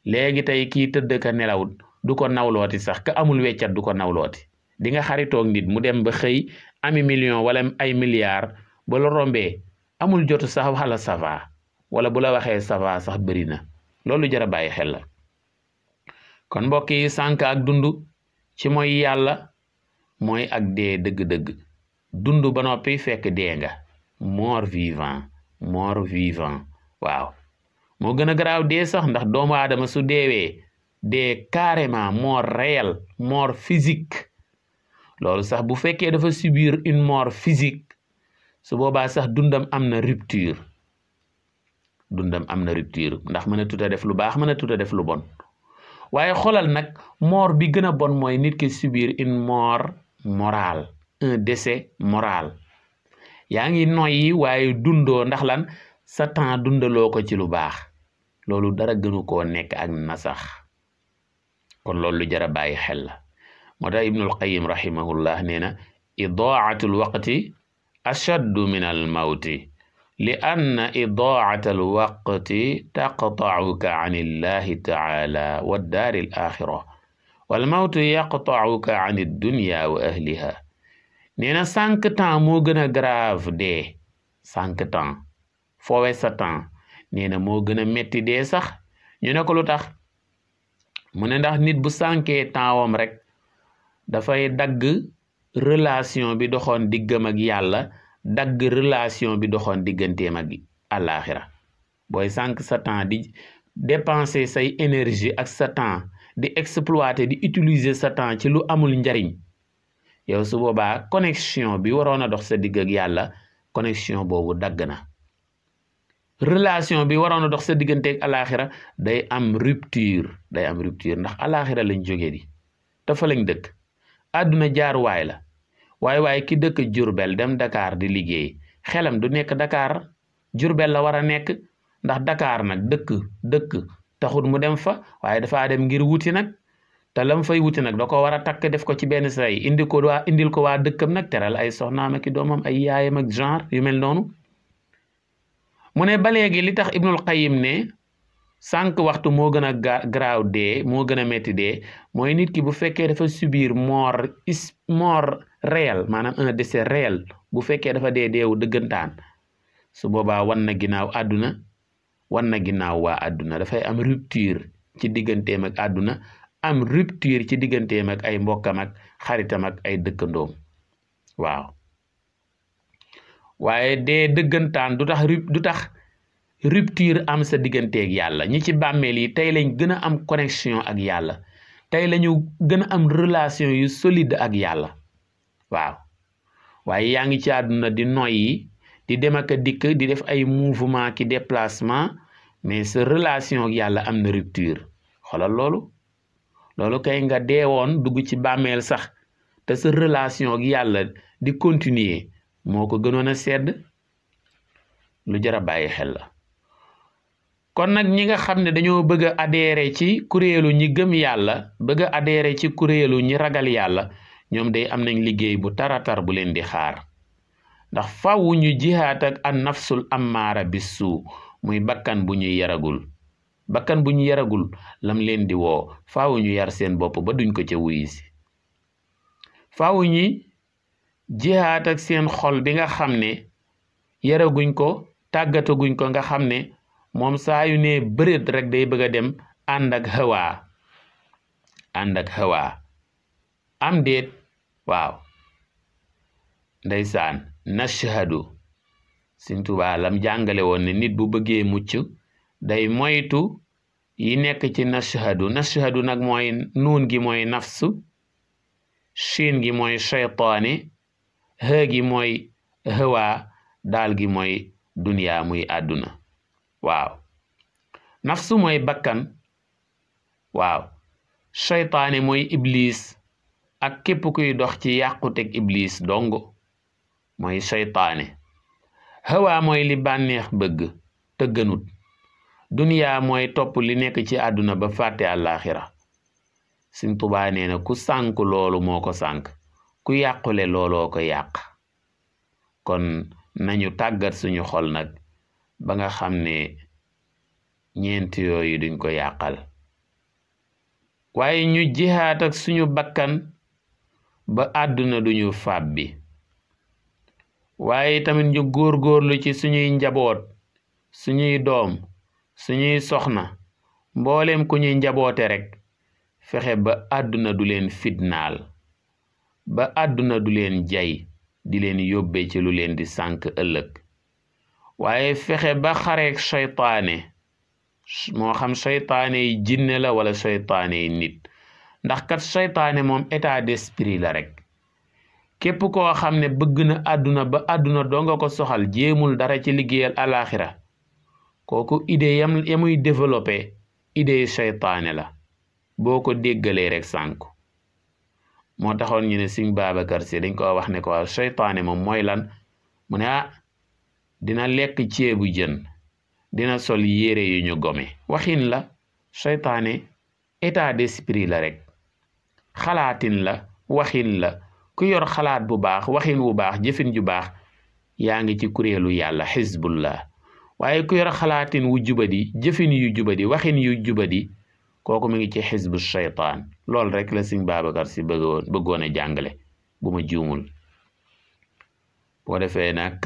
léegi tey kii tëdd ka nelaw du ko nawlooti sax ka amul weccat du ko nawlooti di nga xaritoog nit mu dem ba xëy ami million wala ay milliards ba la rombee amul jotu sax wala sava wala bu la waxee sava sax bëri na loolu jar a bàyyi xel la kon mbokk yi sànk ak dund ci mooy yàlla mooy ak dee dëgg-dëgg dund ba noppi fekk dee nga mort vivant waaw moo gën a garaaw dee sax ndax doomu aadama su deewee dee carrément mort réel mort physique loolu sax bu fekkee dafa subir une mort physique su boobaa sax dundam am na rupture ndax mën a tuta def lu baax mën a tuta def lu bon waaye xoolal nag mort bi gën a bon mooy nit ki subir une mort morale un décès moral yaa ngi noyyi waaye dundoo ndax lan sa temps dundaloo ko ci lu baax loolu dara gënu koo nekk ak nasax kon loolu lu jar a bàyyi xel la moo tax Ibnul Qayyim rahimahullah nee na idaatul waqti ashaddu min al mawti li anna idaatal waqti taqta'uka an illahi taala wa daari al axira wal mawtu yaqta'uka an iddunya wa ahliha nee na sànq temps moo gën a grave dee sànq temps foowe sa temps nee na moo gën a metti dee sax ñu ne ko lu tax mu ne ndax nit bu sànkee tempsam rek dafay dagg relation bi doxoon diggam ak yàlla dagg relation bi doxoon digganteem ak àllaaxira booy sànq sa temps di dépenser say énergie ak sa temps di exploiter di utiliser sa temps ci lu amul njariñ yow su boobaa connexion bi waroon a dox sa digg ak yàlla connexion boobu dagg na relation bi waroon a dox sa diggante ak àllaaxira day am rupture ndax àllaaxira lañ jógee di te fa lañ dëkk àdduna jaaruwaay la waaye ki dëkk Jurbel dem Dakar di liggéey xelam du nekk Dakar Jurbel la war a nekk ndax Dakar nag dëkk taxut mu dem fa waaye dafa dem ngir wuti nag te lam fay wuti nag da ko war a takk def ko ci benn say indil ko waa dëkkam nag teral ay soxnaam ak i doomam ay yaayam ak genre yu mel noonu mu ne ba léegi li tax Ibnul Qayyim ne sànq waxtu moo gën a garaaw dee moo gën a métti dee mooy nit ki bu fekkee dafa subir mort réel maanaam un décès réel bu fekkee dafa deewu dëggantaan su boobaa wan na ginnaaw àdduna wan na ginnaaw waa àdduna dafay am rupture ci digganteem ak àdduna am rupture ci digganteem ak ay mbokkam ak xaritam ak ay dëkkandoom waaw waaye dee dëggantaan du tax rupture am sa digganteeg yàlla ñi ci bàmmeel yi tey lañ gën a am connexion ak yàlla tey lañu gën a am relation yu solide ak yàlla waaw waaye yaa ngi ci àdduna di noyyi di dem ak a dikk di def ay mouvement ki déplacement mais sa relation ak yàlla am na rupture xoolal loolu kay nga deewoon dugg ci bàmmeel sax te sa relation ak yàlla di continuer moo ko gënoon a sedd lu jar a bàyyi xel la kon nag ñi nga xam ne dañoo bëgg a adhérer ci kuréelu ñi gëm yàlla bëgg a adhérer ci kuréelu ñi ragal yàlla ñoom day am nañ liggéey bu taratar bu leen di xaar ndax faaw ñu jihaat ak an nafsul ammaara bisu muy bakkan bu ñuy yaragul lam leen di woo faaw ñu yar seen bopp ba duñ ko ca wuyisi faaw ñi jihaat ak seen xol bi nga xam ne yaraguñ ko tàggataguñ ko nga xam ne moom saa yu ne bëreet rek day bëgg a dem ànd ak hawa am déet waaw ndeysaan nashhadu Sëñ Tuubaa lam jàngale woon ne nit bu bëggee mucc day moytu yi nekk ci nashhadu nag mooy nuun gi mooy nafsu shiin gi mooy shaytaane hë gi mooy hawa daal gi mooy duniya muy àdduna waaw nafsu mooy bakkan waaw shaytaane mooy iblis ak képp kuy dox ci yàquteg iblis dongo mooy shaytaane hawa mooy li bànneex bëgg te gënut duniya mooy topp li nekk ci àdduna ba fàtte àllaaxira Sëñ Tuubaa nee na ku sànk loolu moo ko sànk ku yàqule looloo ko yàq kon nañu tàggat suñu xol nag ba nga xam ne ñeent yooyu duñ ko yàqal waaye ñu jihaat ak suñu bakkan ba àdduna duñu fàbbi waaye tamit ñu góorgóorlu ci suñuy njaboot suñuy doom suñuy soxna mboolem ku ñuy njaboote rek fexe ba àdduna du leen fitnaal ba àdduna du leen jay di leen yóbbe ci lu leen di sànk ëllëg waaye fexe ba xareek seytaane moo xam seytaane yi jinne la wala seytaane yi nit ndax kat seytaane moom état d'esprit la rek képp koo xam ne bëgg na àdduna ba àdduna doo nga ko soxal jéemul dara ci liggéeyal alaxira kooku idée yamuy développé idée seytaane la boo ko déggalee rek sànku moo taxoon ñu ne Sëñ Babacar Si dañ ko wax ne ko waaw seytaane moom mooy lan mu ne dina lekk ceebu jën dina sol yére yu ñu gome waxin la seytaane état d'esprit la rek xalaatin la waxin la ku yor xalaat bu baax waxin wu baax jëfin ju baax yaa ngi ci kuréelu yàlla xizbullah waaye ku yor xalaatin wu jubadi jëfin yu jubadi waxin yu jubadi kooku mu ngi ci xizbu shaytaan loolu rek la Sëñ Babacar Si bëggoon a jàngale bu ma juumul boo defee nag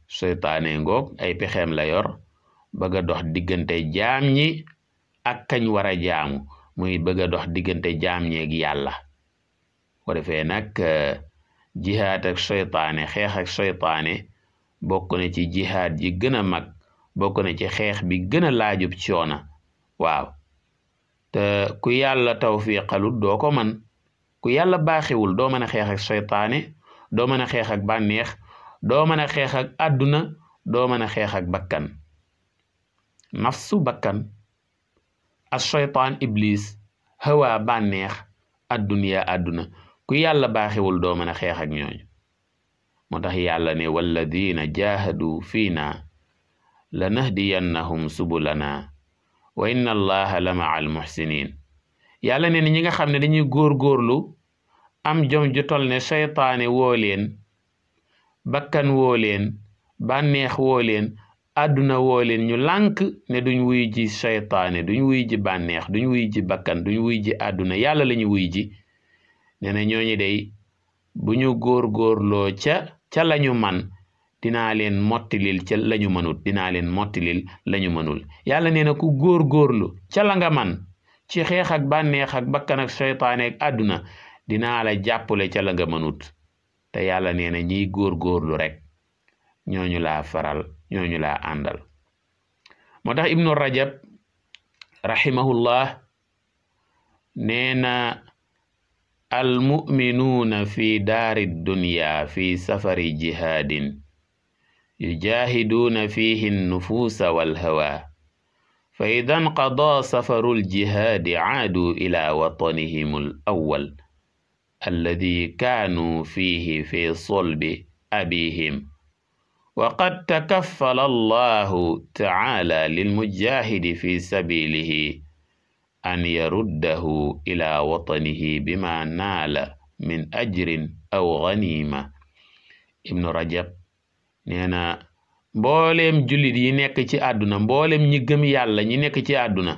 seytaane ngoog ay pexeem la yor bëgg a dox diggante jaam ñi ak kañ war a jaamu muy bëgg a dox diggante jaam ñi ak yàlla boo defee nag jihaad ak seytaane xeex ak seytaane bokk na ci jihaad ji gën a mag bokk na ci xeex bi gën a laajub coona waaw te ku yàlla tawfiqalut doo ko man ku yàlla baaxiwul doo mën a xeex ak seytaane doo mën a xeex ak bànneex doo mën a xeex ak àdduna doo mën a xeex ak bakkan nafsu bakkan as seytaan iblis hawa bànneex adduniya àdduna ku yàlla baaxiwul doo mën a xeex ak ñooñu moo tax yàlla ne walladina jahadu fiina lanahdiyannahum subulana wa inna allaha la maa al muhsinin yàlla ne ñi nga xam ne dañuy góorgóorlu am jom ju tol ne seytaane woo leen bakkan woo leen bànneex woo leen àdduna woo leen ñu lànk ne duñ wuy ji seytaane duñ wuy ji bànneex duñ wuy ji bakkan duñ wuy ji àdduna yàlla la ñu wuy ji nee na ñooñu day bu ñu góorgóorloo ca lañu man dinaa leen mottilil ca lañu mënut dinaa leen mottilil lañu mënul yàlla nee na ku góorgóorlu ca la nga man ci xeex ak bànneex ak bakkan ak seytaane ak àdduna dinaa la jàppale ca la nga mënut te yàlla nee na ñiy góorgóorlu rek ñooñu laa faral ñooñu laa àndal moo tax ibnu rajab rahimahullah nee na almuminuuna fi daari dunya fi safari jihaadin yujahiduuna fihi nufuusa walhawa fa ida nqadaa safaru ljihaadi caaduu ila watanihim al awwal alladi kaanuu fihi fi solbi abihim wa qad takaffala allahu taala lilmujahidi fi sabilihi an yaruddahu ila watanihi bima naala min ajrin aw ganima ibnu rajab nee na mbooleem jullit yi nekk ci àdduna mbooleem ñi gëm yàlla ñi nekk ci àdduna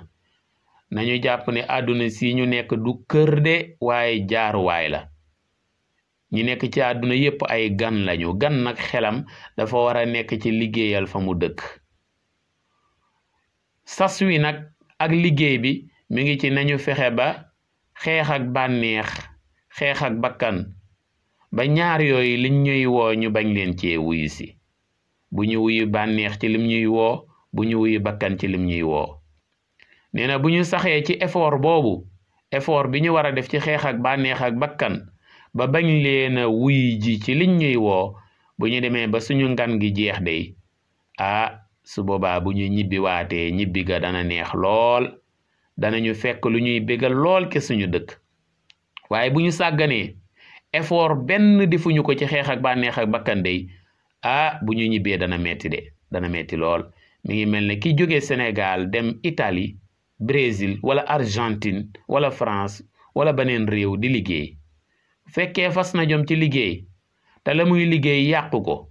nañu jàpp ne àdduna si ñu nekk du kër de waaye jaaruwaay la ñi nekk ci àdduna yépp ay gan lañu gan nag xelam dafa war a nekk ci liggéeyal fa mu dëkk sas wi nag ak liggéey bi mi ngi ci nañu fexe ba xeex ak bànneex xeex ak bakkan ba ñaar yooyu liñ ñuy woo ñu bañ leen cee wuyu si bu ñu wuyu bànneex ci lim ñuy woo bu ñu wuyu bakkan ci lim ñuy woo nee na bu ñu saxee ci effort boobu effort bi ñu war a def ci xeex ak bànneex ak bakkan ba bañ leen a wuy ji ci liñ ñuy woo bu ñu demee ba suñu ngan gi jeex day su boobaa bu ñu ñibbi waatee ñibbi ga dana neex lool danañu fekk lu ñuy bégal lool ke suñu dëkk waaye bu ñu sàgganee effort benn defuñu ko ci xeex ak bànneex ak bakkan day bu ñu ñibbee dana metti de dana metti lool mi ngi mel ne ki jógee Sénégal dem Italie Brésil wala Argentine wala France wala beneen réew di liggéey fekkee fas na jom ci liggéey te la muy liggéey yàqu ko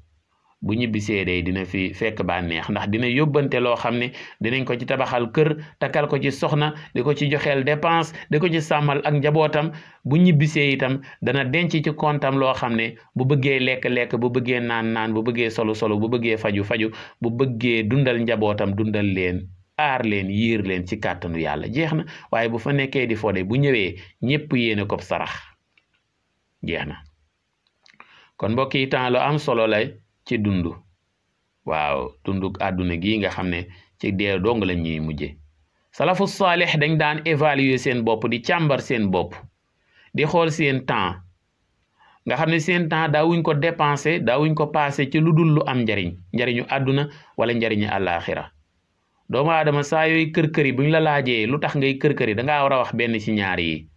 bu ñibbisee day dina fi fekk bànneex ndax dina yóbbante loo xam ne dinañ ko ci tabaxal kër takkal ko ci soxna di ko ci joxeel dépense di ko ci sàmmal ak njabootam bu ñibbisee itam dana denc ci kontam loo xam ne bu bëggee lekk-lekk bu bëggee naan bu bëggee solu bu bëggee faju bu bëggee dundal njabootam dundal leen aar leen yiir leen ci kàttanu yàlla jeex na waaye bu fa nekkee di fode bu ñëwee ñépp yéene ko sarax jeex na kon mbokk yi temps lu am solo la ci dundu waaw dundu àdduna gi nga xam ne ci dee dong la ñuy mujje salafu saalix dañ daan évaluer seen bopp di càmbar seen bopp di xool seen temps nga xam ne seen temps daawuñ ko dépensé daawuñ ko passé ci lu dul lu am njariñu àdduna wala njariñu àllaaxira doomu aadama saa yooyu kër-këri buñ la laajee lu tax ngay kër-këri dangaa war a wax benn ci ñaar yi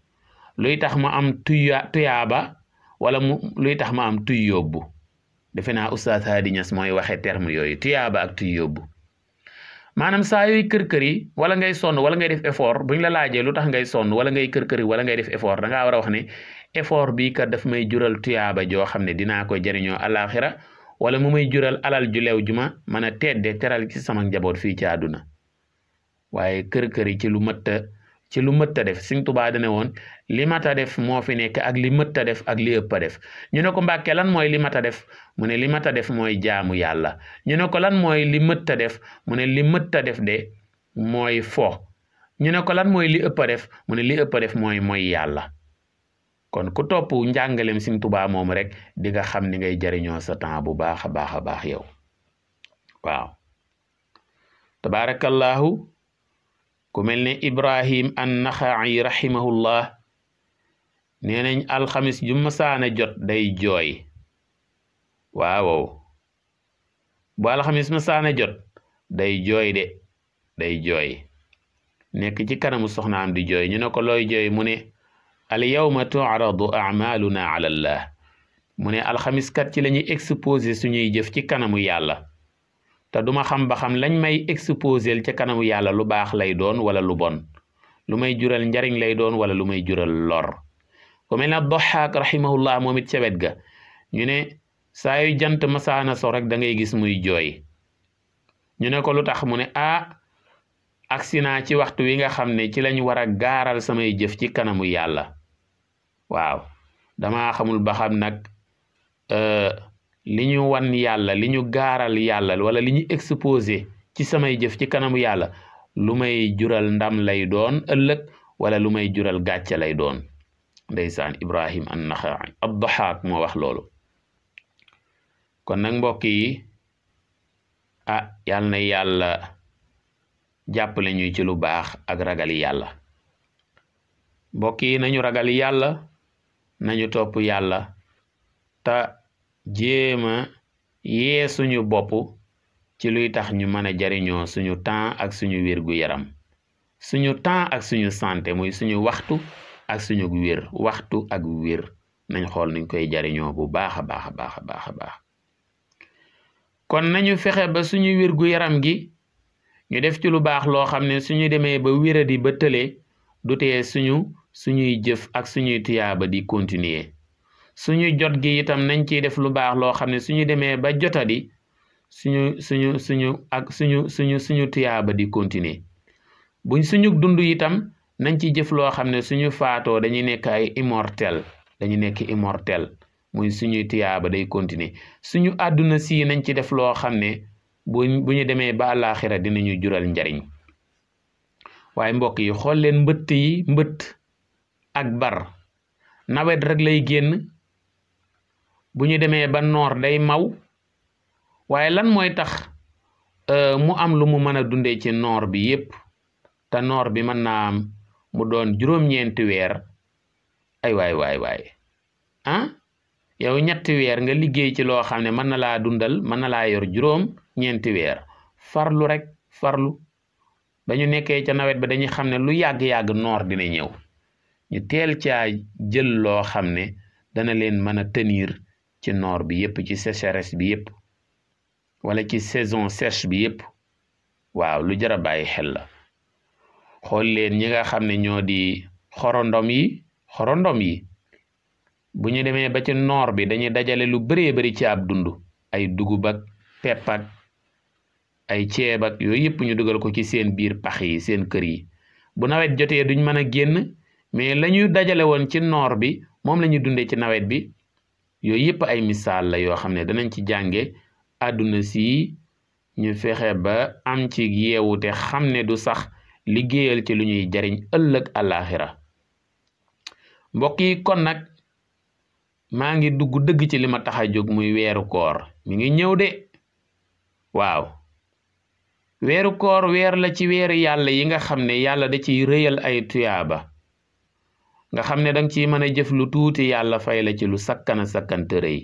luy tax ma am tuyaaba wala luy tax ma am tuy yóbbu defe naa Oustaz Hady Niass mooy waxee terme yooyu tuyaaba ak tuy yóbbu maanaam saa yooyu kër-këri wala ngay sonn wala ngay def effort buñ la laajee lu tax ngay sonn wala ngay kër-këri wala ngay def effort dangaa war a wax ne effort bii kat daf may jural tuyaaba joo xam ne dinaa ko jariñoo alaxira wala mu may jural alal ju leew ju ma mën a tedde teral ci sama njaboot fii ci àdduna waaye kër-këri ci lu mëtta def Sëñ Tuubaa dane woon li mata def moo fi nekk ak li mëtta def ak li ëpp a def ñu ne ko Mbàkke lan mooy li mata def mu ne li mata def mooy jaamu yàlla ñu ne ko lan mooy li mëtta def mu ne li mëtta def de mooy fo ñu ne ko lan mooy li ëpp a def mu ne li ëpp a def mooy yàlla kon ku topp njàngalem Sëñ Tuubaa moom rek di nga xam ni ngay jariñoo sa temps bu baax a baax a baax yow waaw tabarakallahu ku mel ne Ibrahim an-Naxa'i rahimahullah nee nañ alxamis ju masaana jot day jooy waaw bu alxamis masaana jot day jooy day jooy nekk ci kanamu soxnaam di jooy ñu ne ko looy jooy mu ne al yawma tu'radu a'maluna ala Allah mu ne alxamis kat ci la ñuy exposé suñuy jëf ci kanamu yàlla te duma xam ba xam lañ may exposel ca kanamu yàlla lu baax lay doon wala lu bon lu may jural njariñ lay doon wala lu may jural lor ku mel ne Doxaak rahimahullah moom it ca wet ga ñu ne saa yu jant masaana so rek da ngay gis muy jooy ñu ne ko lu tax mu ne agsi naa ci waxtu wi nga xam ne ci lañ war a gaaral samay jëf ci kanamu yàlla waaw dama xamul ba xam nag li ñu wan yàlla li ñu gaaral yàlla wala li ñu exposé ci samay jëf ci kanamu yàlla lu may jural ndam lay doon ëllëg wala lu may jural gàcce lay doon ndeysaan Ibrahim an-Naxa'i ad-Dahaak moo wax loolu kon nag mbokk yi yal na yàlla jàppale ñu ci lu baax ak ragali yàlla mbokk yi nañu ragal yàlla nañu topp yàlla te jéema yee suñu bopp ci luy tax ñu mën a jariñoo suñu temps ak suñu wérgu yaram suñu temps ak suñu santé muy suñu waxtu ak suñu wér waxtu ak wér nañ xool nuñ koy jariñoo bu baax a baax a baax a baax a baax kon nañu fexe ba suñu wérgu yaram gi ñu def ci lu baax loo xam ne suñu demee ba wéradi ba tële du tee suñuy jëf ak suñuy tuyaaba di continuer suñu jot gi itam nañ ciy def lu baax loo xam ne suñu demee ba jotadi suñu tuyaaba di continuer buñ suñu dund itam nañ ci jëf loo xam ne suñu faatoo dañuy nekk ay immortel muy suñuy tuyaaba day continuer suñu àdduna si nañ ci def loo xam ne bu ñu demee ba àllaaxira dinañu jural njariñ waaye mbokk yi xool leen mbëtt ak bar nawet rek lay génn bu ñu demee ba noor day maw waaye lan mooy tax mu am lu mu mën a dundee ci noor bi yépp te noor bi mën naa am mu doon juróom-ñeenti weer ay waay yow ñetti weer nga liggéey ci loo xam ne mën na laa dundal mën na laa yor juróom-ñeenti weer farlu ba ñu nekkee ca nawet ba dañuy xam ne lu yàgg-yàgg noor dina ñëw ñu teel caa jël loo xam ne dana leen mën a tenir ci noor bi yépp ci sécheresse bi yépp wala ci saison sèche bi yépp waaw lu jar a bàyyi xel la xool leen ñi nga xam ne ñoo di xorondom yi bu ñu demee ba ci noor bi dañuy dajale lu bëree bëri ci ab dund ay dugub ak pepp ak ay ceeb ak yooyu yëpp ñu dugal ko ci seen biir pax yi seen kër yi bu nawet jotee duñ mën a génn mais la ñu dajale woon ci noor bi moom la ñu dundee ci nawet bi yooyu yëpp ay misaal la yoo xam ne danañ ci jànge àdduna si ñu fexe ba am ci yeewute xam ne du sax liggéeyal ci lu ñuy jariñ ëllëg àllaaxira mbokk yi kon nag maa ngi dugg dëgg ci li ma tax a jóg muy weeru koor mi ngi ñëw de waaw weeru koor weer la ci weeru yàlla yi nga xam ne yàlla da ciy rëyal ay tuyaaba nga xam ne danga ciy mën a jëf lu tuuti yàlla fay la ci lu sakkana sakkante rëy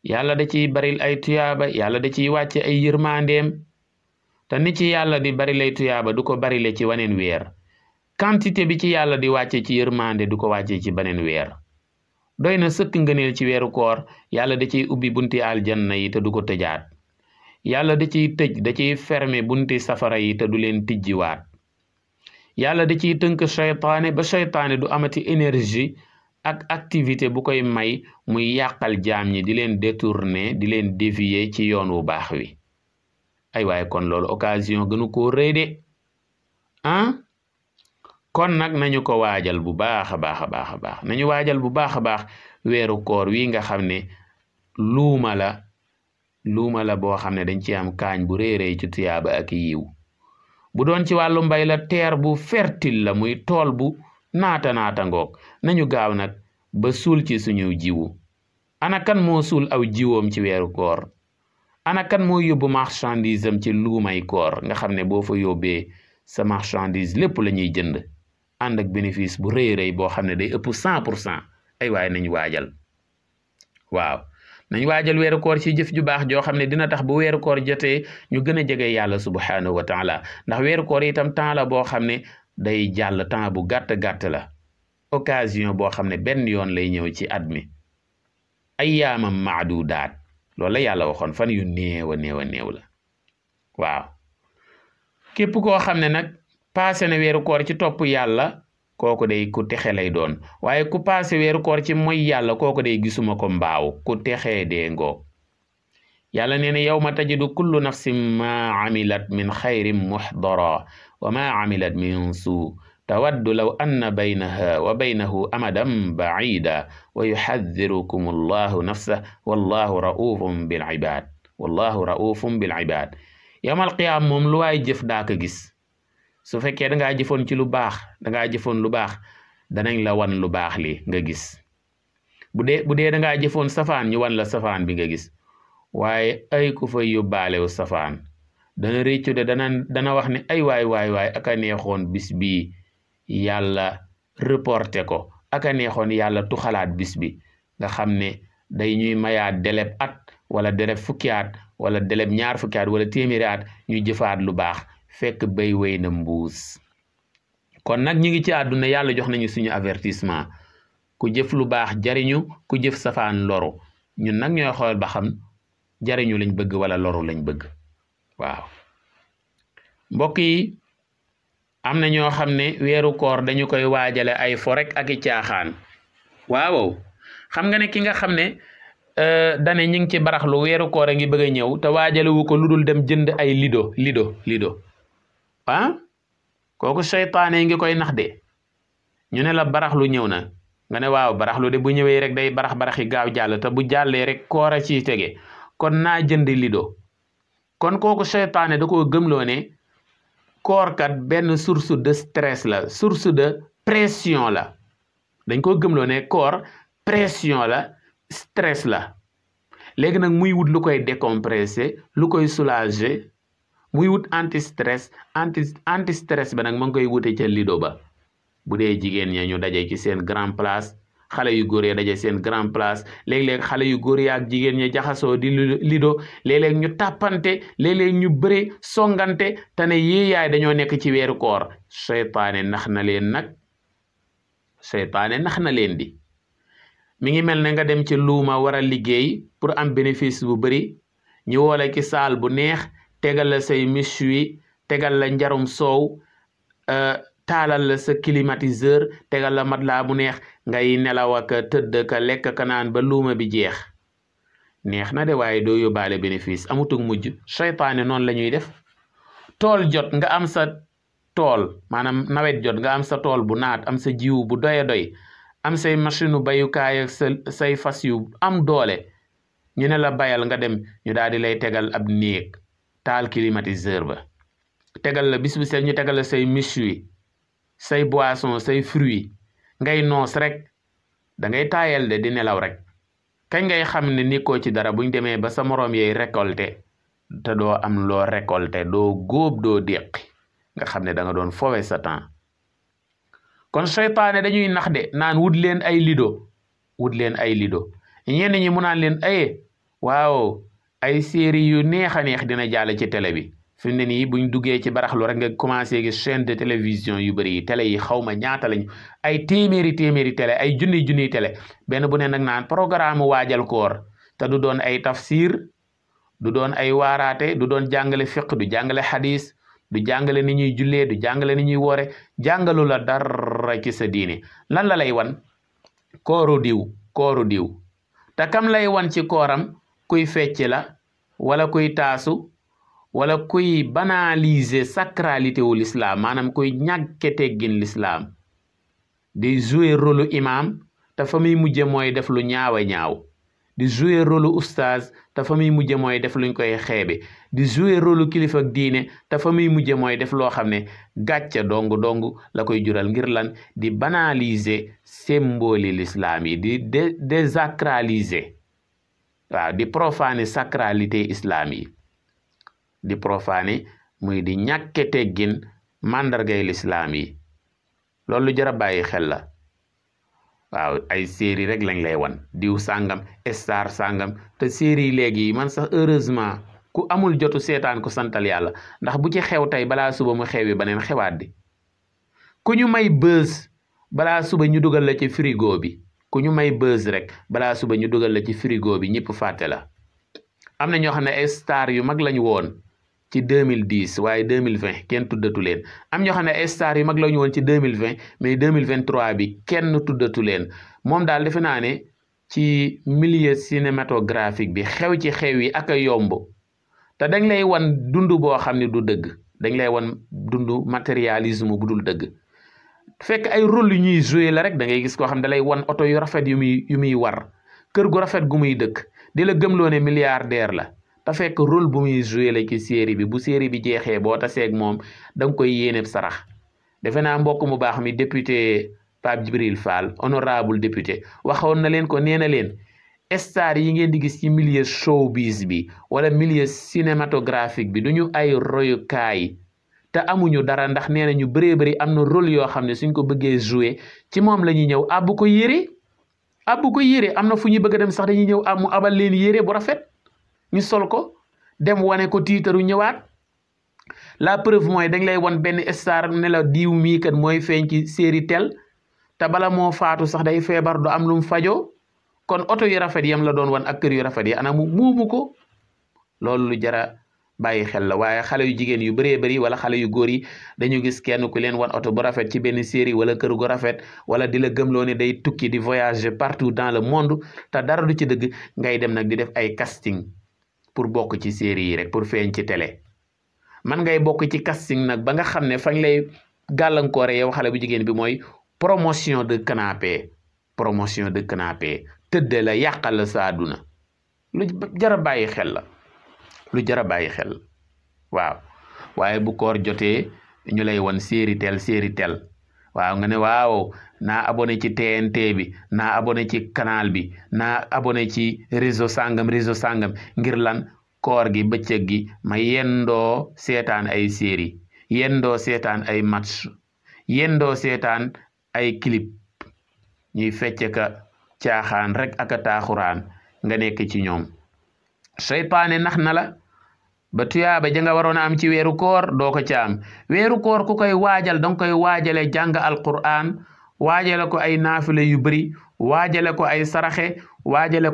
yàlla da ciy baril ay tuyaaba yàlla da ciy wàcce ay yërmandeem te ni ci yàlla di bari lay tuyaaba du ko barile ci waneen weer quantité bi ci yàlla di wàcce ci yërmande du ko wàcce ci beneen weer doy na sëkk ngëneel ci weeru koor yàlla da ciy ubbi bunti aljanna yi te du ko tëjaat yàlla da ciy tëj da ciy fermer bunti safara yi te du leen tijjiwaat yàlla da ciy tënk seytaane ba seytaane du amati énergie ak activité bu koy may muy yàqal jaam ñi di leen détourner di leen dévier ci yoon wu baax wi ay waaye kon loolu occasion gënu koo rëy de kon nag nañu ko waajal bu baax a baax a baax a baax nañu waajal bu baax a baax weeru koor wi nga xam ne luuma la boo xam ne dañ ci am kaañ bu réeréy ci tuyaaba ak yiw bu doon ci wàllu mbay la terre bu fertile la muy tool bu naata ngoog nañu gaaw nag ba suul ci suñu jiwu ana kan moo suul aw jiwoom ci weeru koor ana kan moo yóbbu marchandise am ci luumay koor nga xam ne boo fa yóbbee sa marchandise lépp la ñuy jënd ànd ak bénéfice bu rëy boo xam ne day ëpp 100% ay waaye nañ waajal waaw nañ waajal weeru koor ci jëf ju baax joo xam ne dina tax bu weeru koor jotee ñu gën a jege yàlla subhanahu wa taala ndax weeru koor itam temps la boo xam ne day jàll temps bu gàtt la occasion boo xam ne benn yoon lay ñëw ci at mi ayyaamam maadudaat loolu la yàlla waxoon fan yu néew a néew la waaw képp koo xam ne nag passé na weeru koor ci topp yàlla kooku day ku texe lay doon waaye ku passé weeru koor ci mooy yàlla kooku day gisuma ko mbaaw ku texee dee ngoo yàlla nee na yawma tajidu kullu nafsin ma amilat min xayrin muhdara wa ma amilat min suu tawaddu law anna baynaha wa baynahu amadan baida wa yuxadirukum allahu nafsah wallahu raufum bil ibad yawmal qiyaam moom lu waay jëf daa ko gis su fekkee dangaa jëfoon ci lu baax danañ la wan lu baax li nga gis bu dee dangaa jëfoon safaan ñu wan la safaan bi nga gis waaye ay ku fay yóbbaalewu safaan dana réccu de dana wax ne ay waay aka neexoon bis bi yàlla reporté ko aka neexoon yàlla tuxalaat bis bi nga xam ne day ñuy mayaat deleb at wala deleb fukki at wala deleb ñaar fukki at wala téeméeri at ñuy jëfaat lu baax fekk bay wéy na mbuus kon nag ñu ngi ci àdduna yàlla jox nañu suñu avertissement ku jëf lu baax jariñu ku jëf safaan loru ñun nag ñooy xool ba xam jariñu lañ bëgg wala loru lañ bëgg waaw mbokk yi am na ñoo xam ne weeru koor dañu koy waajale ay fo rek ak i caaxaan waaw xam nga ne ki nga xam ne dane ñu ngi ci baraxlu weeru koor a ngi bëgg a ñëw te waajale wu ko lu dul dem jënd ay lido kooku seytaane ngi koy nax de ñu ne la baraxlu ñëw na nga ne waaw baraxlu de bu ñëwee rek day baraxi gaaw jàll te bu jàllee rek koor a ciy tege kon naa jënd lido kon kooku seytaane da koo gëmloo ne koor kat benn source de stress la source de pression la dañ koo gëmloo ne koor pression la stress la léegi nag muy wut lu koy décompresser lu koy soulager muy wut anti stress ba nag ma ngi koy wute ca lido ba bu dee jigéen ña ñu daje ci seen grand place xale yu góor ya daje seen grand place léeg-léeg xale yu góor ya ak jigéen ña jaxasoo di lido léeg-léeg ñu tàppante léeg-léeg ñu bëre songante te ne yii yaay dañoo nekk ci weeru koor seytaane nax na leen di mi ngi mel ne nga dem ci luuma war a liggéey pour am bénéfice bu bëri ñu woole ci saal bu neex tegal la say méchoui tegal la njarum soow taalal la sa climatiseur tegal la matelas bu neex ngay nelaw ak tëdd ka lekk ka naan ba luuma bi jeex neex na de waaye doo yóbbaale bénéfice amutug mujj seytaane noonu la ñuy def tool jot nga am sa tool maanaam nawet jot nga am sa tool bu naat am sa jiwu bu doy doy am say machine bayukaay ak say fas yu am doole ñu ne la bayal nga dem ñu daal di lay tegal ab néeg taal climatiseur ba tegal la bis bu set ñu tegal la say méchoui say boisson say fruits ngay noos rek da ngay taayal de di nelaw rek kañ ngay xam ne nekkoo ci dara buñ demee ba sa moroom yey récolté te doo am loo récolté doo góob doo déqi nga xam ne da nga doon fowe sa temps kon seytaane dañuy nax de naan wut leen ay lido ñenn ñi mu naan leen waaw ay série yu neex a neex dina jàll ci télé bi fi mu ne nii buñ duggee ci baraxlu rek nga commencé gis chaîne de télévision yu bëri yi télé yi xawma ñaata lañu ay téeméeri télé ay junniy télé benn bu ne nag naan programme waajal koor te du doon ay tafsir du doon ay waaraate du doon jàngale fiq du jàngale xadis du jàngale ni ñuy jullee du jàngale ni ñuy woore jàngalu la dara ci sa diine lan la lay wan kooru diw te kam lay wan ci kooram kuy fecc la wala kuy taasu wala kuy banaliser sacralité wu l'islam maanaam kuy ñàkke teggin l'islam di jouer rôle imam te fa muy mujje mooy def lu ñaaw di jouer rôle oustaz te fa muy mujje mooy def luñ koy xeebe di jouer rôle kilifa ak diine te fa muy mujje mooy def loo xam ne gàcce dong la koy jural ngir lan di banaliser symbole l'islam yi di désacraliser waaw di profaner sacralité islam yi di profaner muy di ñàkke teggin màndargay l'islam yi loolu lu jar a bàyyi xel la waaw ay série rek lañ lay wan diw sàngam star sàngam te série léegi man sax heureusement ku amul jotu seetaan ko santal yàlla ndax bu ci xew tey balaa suba mu xewi beneen xewaat di ku ñu may buzz balaa suba ñu dugal la ci frigo bi ku ñu may buzz rek balaa suba ñu dugal la ci frigo bi ñëpp fàtte la am na ñoo xam ne ay star yu mag lañu woon ci 2010 waaye 2020 kenn tuddatu leen am ñoo xam ne ay star yu mag lañu woon ci 2020 mais 2023 bi kenn tuddatu leen moom daal defe naa ne ci milieu cinématographique bi xew ci xew yi ak a yomb te dañ lay wan dund boo xam ne du dëgg dañ lay wan dund matérialisme bu dul dëgg fekk ay rôle yu ñuy jouer la rek da ngay gis koo xam ne da lay wan oto yu rafet yu muy war kër gu rafet gu muy dëkk di la gëmloo ne milliardaire la te fekk rôle bu muy joué la ci série bi bu série bi jeexee boo taseeg moom da nga koy yéeneb sarax defe naa mbokk mu baax mi député Pape Djibril Fall honorable député waxoon na leen ko nee na leen star yi ngeen di gis ci milieu showbiz bi wala milieu cinématographique bi duñu ay royukaay te amuñu dara ndax nee na ñu bëree bëri am na rôle yoo xam ne suñ ko bëggee joué ci moom la ñuy ñëw abbu ko yére am na fu ñu bëgg a dem sax dañuy ñëw mu abal leen yére bu rafet ñu sol ko dem wane ko tiitaru ñëwaat la preuve mooy dañ lay wan benn star ne la diw mii kat mooy feeñ ci série tel te bala moo faatu sax day feebar du am lu mu fajoo kon oto yu rafet yam la doon wan ak kër yu rafet yi ana mu muumu ko loolu lu jara bàyyi xel la waaye xale yu jigéen yu bëree bëri wala xale yu góor yi dañu gis kenn ku leen wan oto bu rafet ci benn série wala kër gu rafet wala di la gëmloo ne day tukki di voyager partout dans le monde te dara du ci dëgg ngay dem nag di def ay casting pour bokk ci série yi rek pour feeñ ci télé man ngay bokk ci casting nag ba nga xam ne fañ lay gàllankoore yow xale bu jigéen bi mooy promotion de canapé tëdde la yàqal la sa àdduna lu jara bàyyi xel la waaw waaye bu koor jotee ñu lay won série tel waaw nga ne waaw naa abonné ci TNT bi naa abonné ci canal bi naa abonné ci réseau sangam ngir lan koor gi bëccëg gi ma yendoo seetaan ay série yendoo seetaan ay match yendoo seetaan ay clip ñuy fecce ka caaxaan rek ak a taaxuraan nga nekk ci ñoom seytaane nax na la ba tuyaaba ja nga waroon a am ci weeru koor doo ko ca am weeru koor ku koy waajal danga koy waajale jàng alquran waajale ko ay naafila yu bëri waajale ko ay saraxe waajale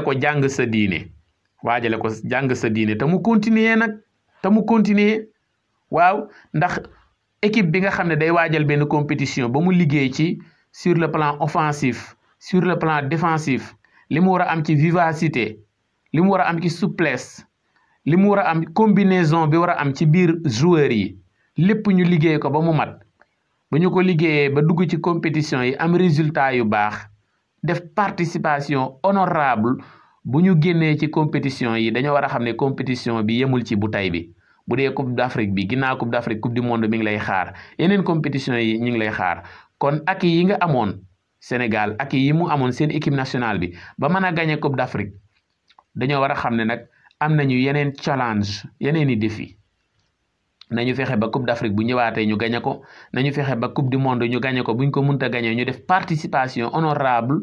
ko jàng sa diine te mu continuer waaw ndax équipe bi nga xam ne day waajal benn compétition ba mu liggéey ci sur le plan offensif sur le plan défensif li mu war a am ci vivacité li mu war a am ci souplesse li mu war a am combinaison bi war a am ci biir joueurs yi lépp ñu liggéey ko ba mu mat ba ñu ko liggéeyee ba dugg ci compétition yi am résultat yu baax def participation honorable bu ñu génnee ci compétition yi dañoo war a xam ne compétition bi yemul ci bu tey bi bu dee coupe d'Afrique bi ginnaaw coupe d'Afrique coupe du monde mi ngi lay xaar yeneen compétition yi ñu ngi lay xaar kon ak yi nga amoon Sénégal ak yi mu amoon seen équipe nationale bi ba mën a gagné coupe d'Afrique dañoo war a xam ne nag am nañu yeneen challenge yeneen i défi nañu fexe ba coupe d'Afrique bu ñëwaatee ñu gañe ko nañu fexe ba coupe du monde ñu gañe ko buñ ko mënta gañe ñu def participation honorable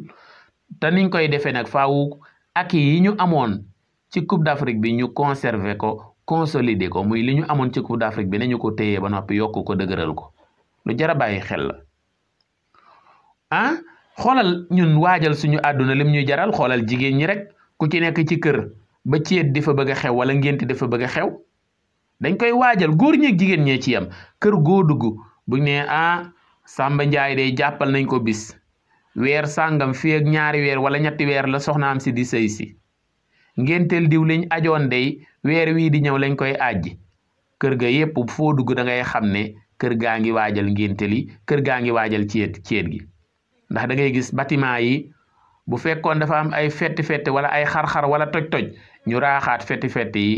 te niñ koy defee nag faaw ak yi ñu amoon ci coupe d'Afrique bi ñu conserver ko consolider ko muy li ñu amoon ci coupe d'Afrique bi nañu ko téye ba noppi yokk ko dëgëral ko lu jar a bàyyi xel la xoolal ñun waajal suñu àdduna lim ñuy jaral xoolal jigéen ñi rek ku ci nekk ci kër ba ceet di fa bëgg a xew wala ngénti dafa bëgg a xew dañ koy waajal góor ñeeg jigéen ñee ci yam kër goo dugg buñ ne Samba Njaay day jàppal nañ ko bis weer sàngam fii ak ñaari weer wala ñetti weer la soxnaam si di sëy si ngénteel diw liñ ajoon day weer wii di ñëw lañ koy ajji kër ga yépp foo dugg da ngay xam ne kër gaa ngi waajal ngénteel yi kër gaa ngi waajal ceet gi ndax da ngay gis bâtiment yi bu fekkoon dafa am ay fetti wala ay xar-xar wala toj-toj ñu raaxaat fetti yi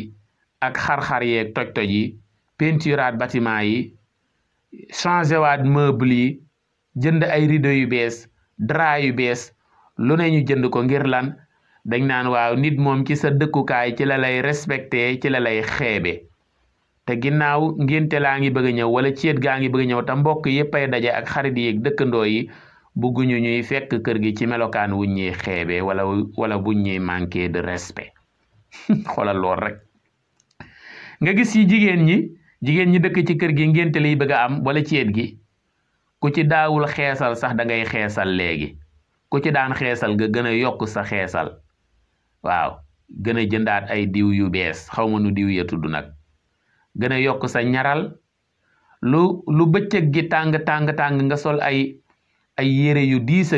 ak xar-xar yeeg toj-toj yi peinturaat bâtiment yi changé waat meuble yi jënd ay rideau yu bees drap yu bees lu ne ñu jënd ko ngir lan dañ naan waaw nit moom ci sa dëkkukaay ci la lay respecté ci la lay xeebe te ginnaaw ngénte laa ngi bëgg a ñëw wala ceet gaa ngi bëgg a ñëw te mbokk yépp ay daje ak xarit yi ak dëkkandoo yi bugguñu ñuy fekk kër gi ci melokaan wuñ ñuy xeebe wala buñ ñuy manqué de respect xoolal lool rek nga gis yi jigéen ñi dëkk ci kër gi ngénte liy bëgg a am wala ceet gi ku ci daawul xeesal sax da ngay xeesal léegi ku ci daan xeesal nga gën a yokk sa xeesal waaw gën a jëndaat ay diw yu bees xaw ma nu diw ya tudd nag gën a yokk sa ñaral lu bëccëg gi tàng nga sol ay yére yu diis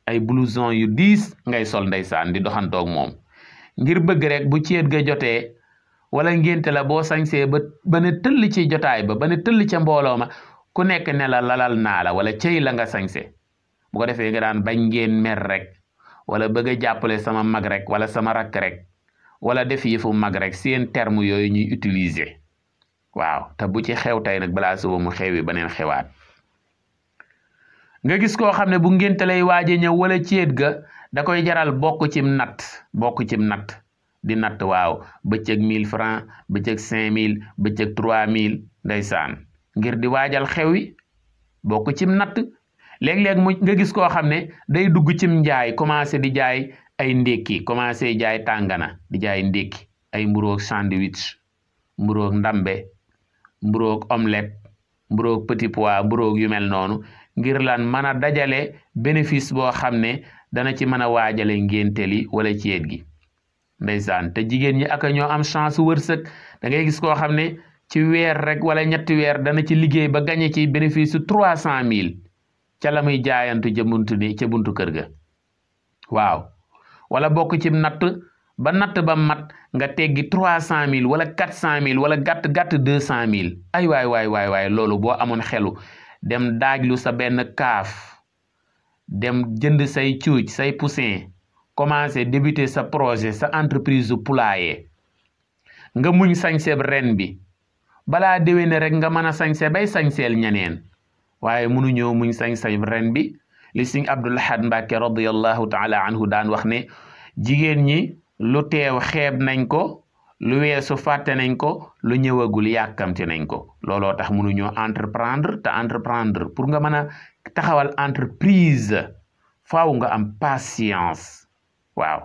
ay blouson yu diis ngay sol ndeysaan di doxantoog moom ngir bëgg rek bu ceet ga jotee wala ngénte la boo sañsee ba ne tëll ci jotaay ba ne tëll ca mbooloo ma ku nekk ne la lalal naa la wala cëy la nga sañse bu ko defee nga daan bañ ngeen mer rek wala bëgg a jàppale sama mag rek wala sama rakk rek wala def yëfu mag rek seen terme yooyu ñuy utiliser waaw te bu ci xew tey nag balaa suba mu xewi beneen xewaat nga gis koo xam ne bu ngénte lay waaje ñëw wala ceet ga da koy jaral bokk cim natt di natt waaw bëccëg 1000 francs bëccëg 5000 bëccëg 3000 ndeysaan ngir di waajal xew wi bokk cim natt léeg-léeg nga gis koo xam ne day dugg cim njaay commencé di jaay ay ndékki commencé jaay tàngana di jaay ndékki ay mburoog sandwich mburoog ndambe mburoog omelette mburoog petit pois mburoog yu mel noonu ngir lan mën a dajale bénéfice boo xam ne dana ci mën a waajale ngénte li wala ceet gi ndeysaan te jigéen ñi ak ñoo am chance wërsëg da ngay gis koo xam ne ci weer rek wala ñetti weer dana ci liggéey ba gañe ci bénéfice su 300000 ca la muy jaayantu ca buntu kër ga waaw wala bokk ci natt ba mat nga teggi 300000 wala 400000 wala gàtt 200000 ay waay loolu boo amoon xelu dem daajlu sa benn kaaf dem jënd say cuuj say poussin commencé débuter sa projet sa entreprise du poulailler nga muñ sañseb ren bi balaa déwéne rek nga mën a sañse bay sañseel ñeneen waaye munu ñëw muñ sañseb ren bi li Sëñ Abdul Ahad Mbàkke radiyallahu taala anhu daan wax ne jigéen ñi lu teew xeeb nañ ko lu weesu fàtte nañ ko lu ñëwagul yàkkamti nañ ko looloo tax mënuñoo entreprendre te entreprendre pour nga mën a taxawal entreprise faaw nga am patience waaw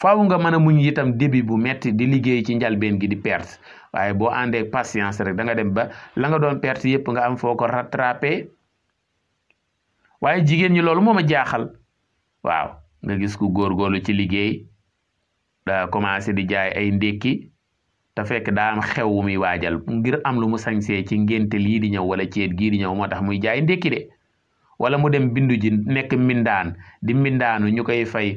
faaw nga mën a muñ itam début bu metti di liggéey ci njalbeen gi di perte waaye boo àndee patience rek da nga dem ba la nga doon perte yépp nga am foo ko rattraper waaye jigéen ñi loolu moo ma jaaxal waaw nga gis ku góorgóorlu ci liggéey da commencé di jaay ay ndékki te fekk daa am xew wu muy waajal ngir am lu mu sañsee ci ngénte lii di ñëw wala ceet gii di ñëw moo tax muy jaay ndékki de wala mu dem bindu ji nekk mbindaan di mbindaanu ñu koy fay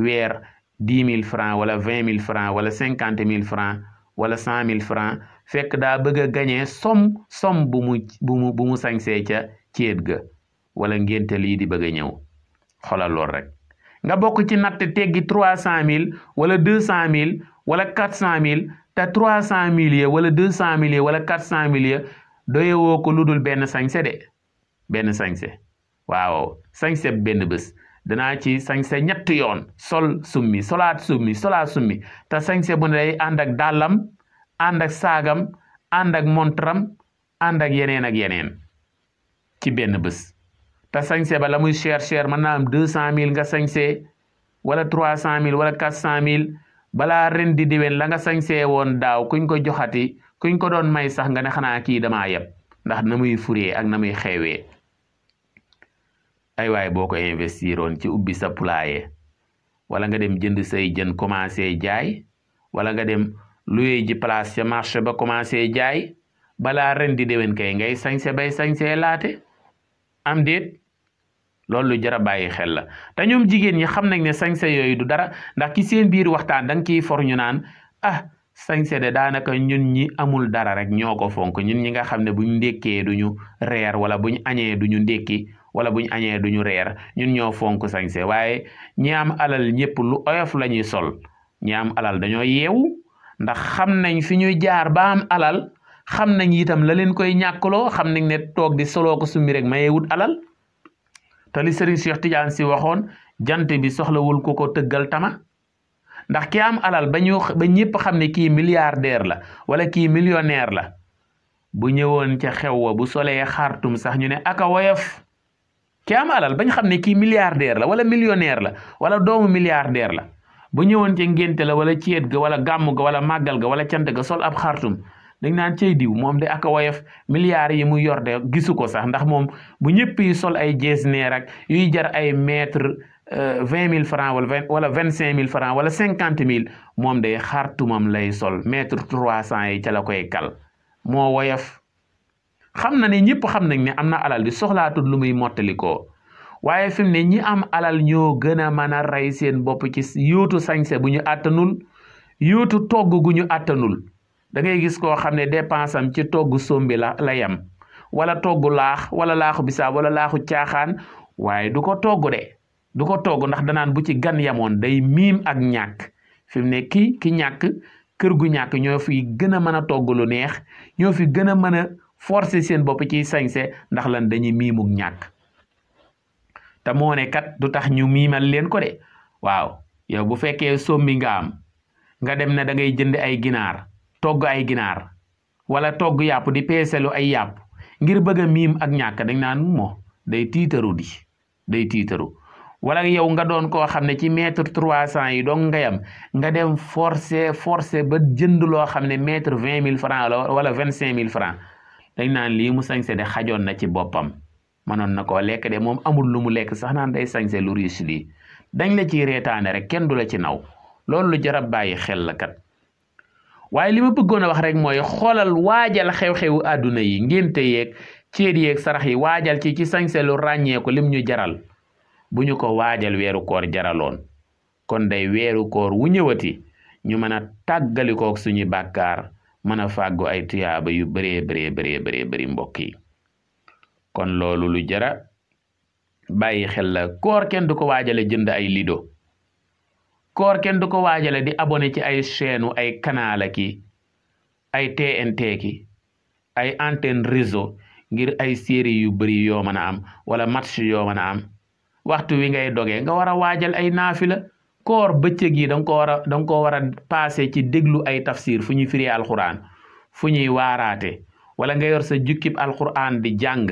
weer 10 000 francs wala 20 000 francs wala 50 000 francs wala 100 000 francs fekk daa bëgg a gañee som bu mu sañsee ca ceet ga wala ngénte lii di bëgg a ñëw xoolal lool rek nga bokk ci natt teggi 300 000 wala 200 000 wala 400 000 te 300 000 ya wala 200 000 ya wala 400 000 ya doyewoo ko lu dul benn sañse de benn sañse waaw sañse benn bés danaa ci sañse ñetti yoon sol summi solaat summi te sañse bu ne day ànd ak dàllam ànd ak saagam ànd ak montram ànd ak yeneen ci benn bés te sañse ba la muy cher mën naa am 200 000 nga sañse wala 300 000 wala 400 000 balaa ren di déwén la nga sañse woon daaw kuñ ko joxati kuñ ko doon may sax nga ne xanaa kii damaa yeb ndax na muy furee ak na muy xeewee ay waay boo ko investiroon ci ubbi sa poulailler wala nga dem jënd say jën commencé jaay wala nga dem luye ji place ca marché ba commencé jaay balaa ren di déwén kay ngay sañse bay sañse laate am déet loolu lu jar a bàyyi xel la te ñoom jigéen ñi xam nañ ne sañse yooyu du dara ndax ki seen biir waxtaan da nga ciy for ñu naan sañse de daanaka ñun ñi amul dara rek ñoo ko fonk ñun ñi nga xam ne buñ ndékkee duñu reer wala buñ añee duñu ndékki wala buñ añee duñu reer ñun ñoo fonk sañse waaye ñi am alal ñëpp lu oyof la ñuy sol ñi am alal dañoo yeewu ndax xam nañ fi ñuy jaar ba am alal xam nañ itam la leen koy ñàkkloo xam nañ ne toog di soloo ko summi rek mayewut alal te li Serigne Cheikh Tidiane Sy waxoon jant bi soxlawul ku ko tëggal tama ndax ki am alal ba ñëpp xam ne kii milliardaire la wala kii millionnaire la bu ñëwoon ca xew wa bu solee xartum sax ñu ne aka woyof ki am alal bañ xam ne kii milliardaire la wala millionnaire la wala doomu milliardaire la bu ñëwoon ca ngénte la wala ceet ga wala gàmmu ga wala màggal ga wala cant ga sol ab xartum dañ naan cey diw moom de aka woyof milliards yi mu yor de gisu ko sax ndax moom bu ñëpp yi sol ay jeesneer ak yuy jar ay mètre 20 000 francs wala 25 000 francs wala 50 000 moom day xartumam lay sol mètre 300 yi ca la koy kal moo woyof xam na ne ñëpp xam nañ ne am na alal di soxlaatul lu muy mottalikoo waaye fi mu ne ñi am alal ñoo gën a mën a rey seen bopp ci yóotu sañse bu ñu àttanul yóotu togg gu ñu àttanul da ngay gis koo xam ne dépense am ci togg sombi la yem wala togg laax wala laaxu bisaab wala laaxu caaxaan waaye du ko togg de du ko togg ndax danaan bu ci gan yamoon day miim ak ñàkk fi mu ne ki ñàkk kër gu ñàkk ñoo fi gën a mën a togg lu neex ñoo fi gën a mën a forcer seen bopp ci sañse ndax lan dañuy miimuk ñàkk te moo ne kat du tax ñu miimal leen ko de waaw yow bu fekkee sombi nga am nga dem ne da ngay jënd ay ginaar togg ay ginaar wala togg yàpp di peeselu ay yàpp ngir bëgg a miim ak ñàkk dañ naan moo day tiitaru wala yow nga doon koo xam ne ci mètre 300 yi dong nga yam nga dem forcé ba jënd loo xam ne mètre 20 000 francs la wala 25 000 francs dañ naan lii mu sañse de xajoon na ci boppam mënoon na koo lekk de moom amul lu mu lekk sax naan day sañse lu riche lii dañ la ciy reetaane rek kenn du la ci naw loolu lu jar a bàyyi xel la kat waaye li ma bëggoon a wax rek mooy xoolal waajal xew-xewu àdduna yi ngénte yeeg ceet yeeg sarax yi waajal ci sañse lu ràññee ko lim ñu jaral bu ñu ko waajal weeru koor jaraloon kon day weeru koor wu ñëwati ñu mën a tàggalikook suñu bàkkaar mën a fàggu ay tuyaaba yu bëree mbokk yi kon loolu lu jara bàyyi xel la koor kenn du ko waajale jënd ay lido koor kenn du ko waajale di abonné ci ay chaîne ay canal ki ay TNT ki ay antenne réseau ngir ay série yu bëri yoo mën a am wala match yoo mën a am waxtu wi ngay dogee nga war a waajal ay naafila koor bëccëg yi da nga ko war a passé ci déglu ay tafsir fu ñuy firi alquran fu ñuy waaraate wala nga yor sa jukkib alquran di jàng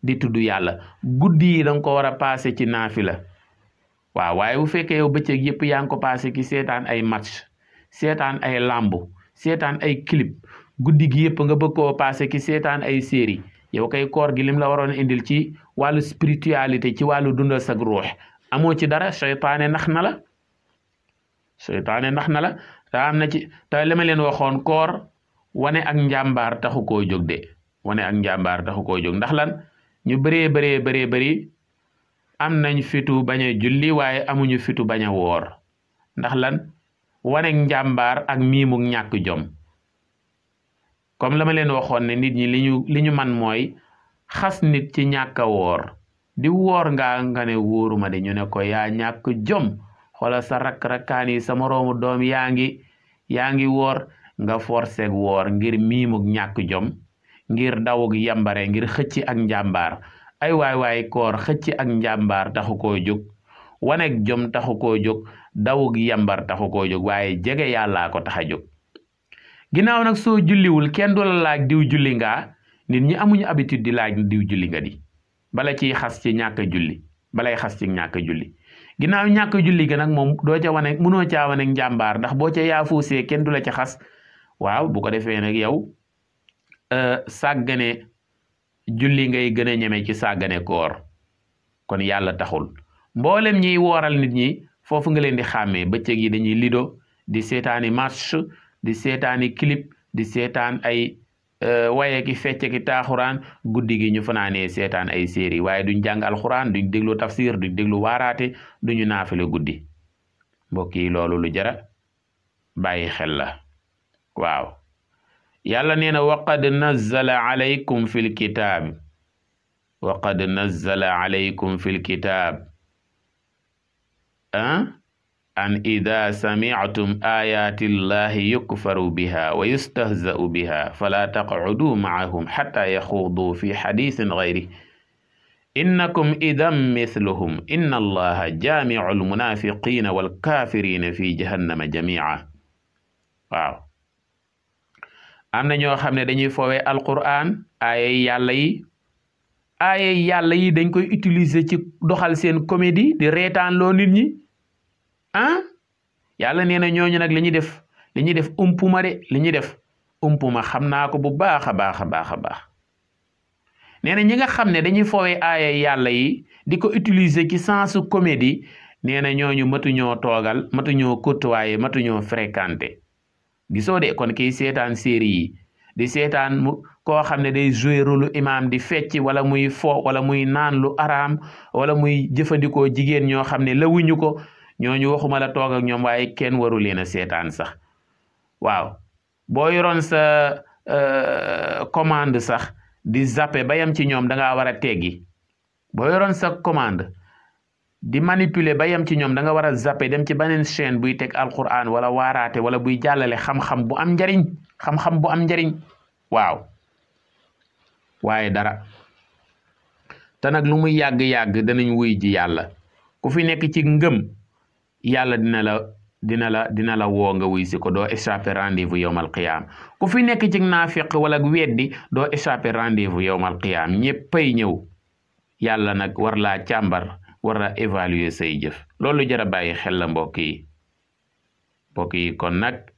di tudd yàlla guddi yi da nga ko war a passé ci naafila waaw waaye bu fekkee yow bëccëg yëpp yaa ngi ko passé ki seetaan ay match seetaan ay lambu seetaan ay clip guddi gi yëpp nga bëgg koo passé ki seetaan ay série yow kay koor gi lim la waroon indil ci wàllu spiritualité ci wàllu dundal sag ruux amoo ci dara seytaane nax na la te am na ci te li ma leen waxoon koor wane ak njàmbaar taxu koo jóg de wane ak njàmbaar taxu koo jóg ndax lan ñu bëree am nañ fitu bañ a julli waaye amuñu fitu bañ a woor ndax lan wane njàmbaar ak miimuk ñàkk jom comme la ma leen waxoon ne nit ñi li ñu man mooy xas nit ci ñàkk a woor di woor nga ne wóoruma de ñu ne ko yaa ñàkk jom xoolal sa rakk-rakkaan yi sa moroomu doom yaa ngi woor nga forseeg woor ngir miimuk ñàkk jom ngir dawug yambare ngir xëcc ak njàmbaar ay waay koor xëcc ak njàmbaar taxu koo jóg waneeg jom taxu koo jóg dawug yambar taxu koo jóg waaye jege yàllaa ko tax a jóg ginnaaw nag soo julliwul kenn du la laaj diw julli ngaa nit ñi amuñu habitude di laaj diw julli nga di bala ciy xas ci ñàkk a julli balay xas ci ñàkk a julli ginnaaw ñàkk a julli ga nag moom doo ca wane mënoo caa wane njàmbaar ndax boo ca yaafuusee kenn du la ca xas waaw bu ko defee nag yow sàggane julli ngay gën a ñeme ci sàggane koor kon yàlla taxul mboolem ñiy wooral nit ñi foofu nga leen di xàmmee bëccëg yi dañuy lido di seetaani match di seetaani clip di seetaan ay waye ki fecce ki taaxuraan guddi gi ñu fanaanee seetaan ay série waaye duñ jàng alxuraan duñ déglu tafsir duñ déglu waaraate duñu naafile guddi mbokk yi loolu lu jara bàyyi xel la waaw yàlla nee na waqad nazzala alaykum fil kitaab waqad nazzala alaykum fil kitaab an ida samictum ayati llahi yukfaru biha wa yustahza'u biha fala taqcuduu macahum xata yaxuuduu fi xadiisin gayri innakum idan mithluhum inna allaha jaamicu almunafiqina walkafirina fi jahannama jamica waaw am na ñoo xam ne dañuy foowee alqur'an aayay yàlla yi dañ koy utiliser ci doxal seen comédie di reetaan loo nit ñi yàlla nee na ñooñu nag li ñuy def umpuma de li ñuy def umpuma xam naa ko bu baax a baax a baax a baax nee na ñi nga xam ne dañuy foowee aaya yàlla yi di ko utiliser ci sensu comédie nee na ñooñu matuñoo toogal matuñoo côtoyer matuñoo fréquenter gisoo de kon kiy seetaan série yi di seetaan koo xam ne day jouer rôle imam di fecc wala muy fo wala muy naan lu araam wala muy jëfandikoo jigéen ñoo xam ne lawuñu ko ñooñu waxuma la toog ak ñoom waaye kenn waru leen a seetaan sax waaw boo yoroon sa commande sax di zappe ba yam ci ñoom da ngaa war a teggi boo yoroon sa commande di manipuler ba yam ci ñoom da nga war a zappe dem ci beneen chaîne buy teg alquran wala waaraate wala buy jàllale xam-xam bu am njariñ xam-xam bu am njariñ waaw waaye dara te nag lu muy yàgg-yàgg danañ wuy ji yàlla ku fi nekk ci ngëm yàlla dina la woo nga wuy si ko doo échapper rendez-vous yowmal qiyaam ku fi nekk ci naafiq wala weddi doo échapper rendez-vous yowmal qiyaam ñëppay ñëw yàlla nag war laa càmbar war a évaluer say jëf loolu jara bàyyi xel la mbokk yi kon nag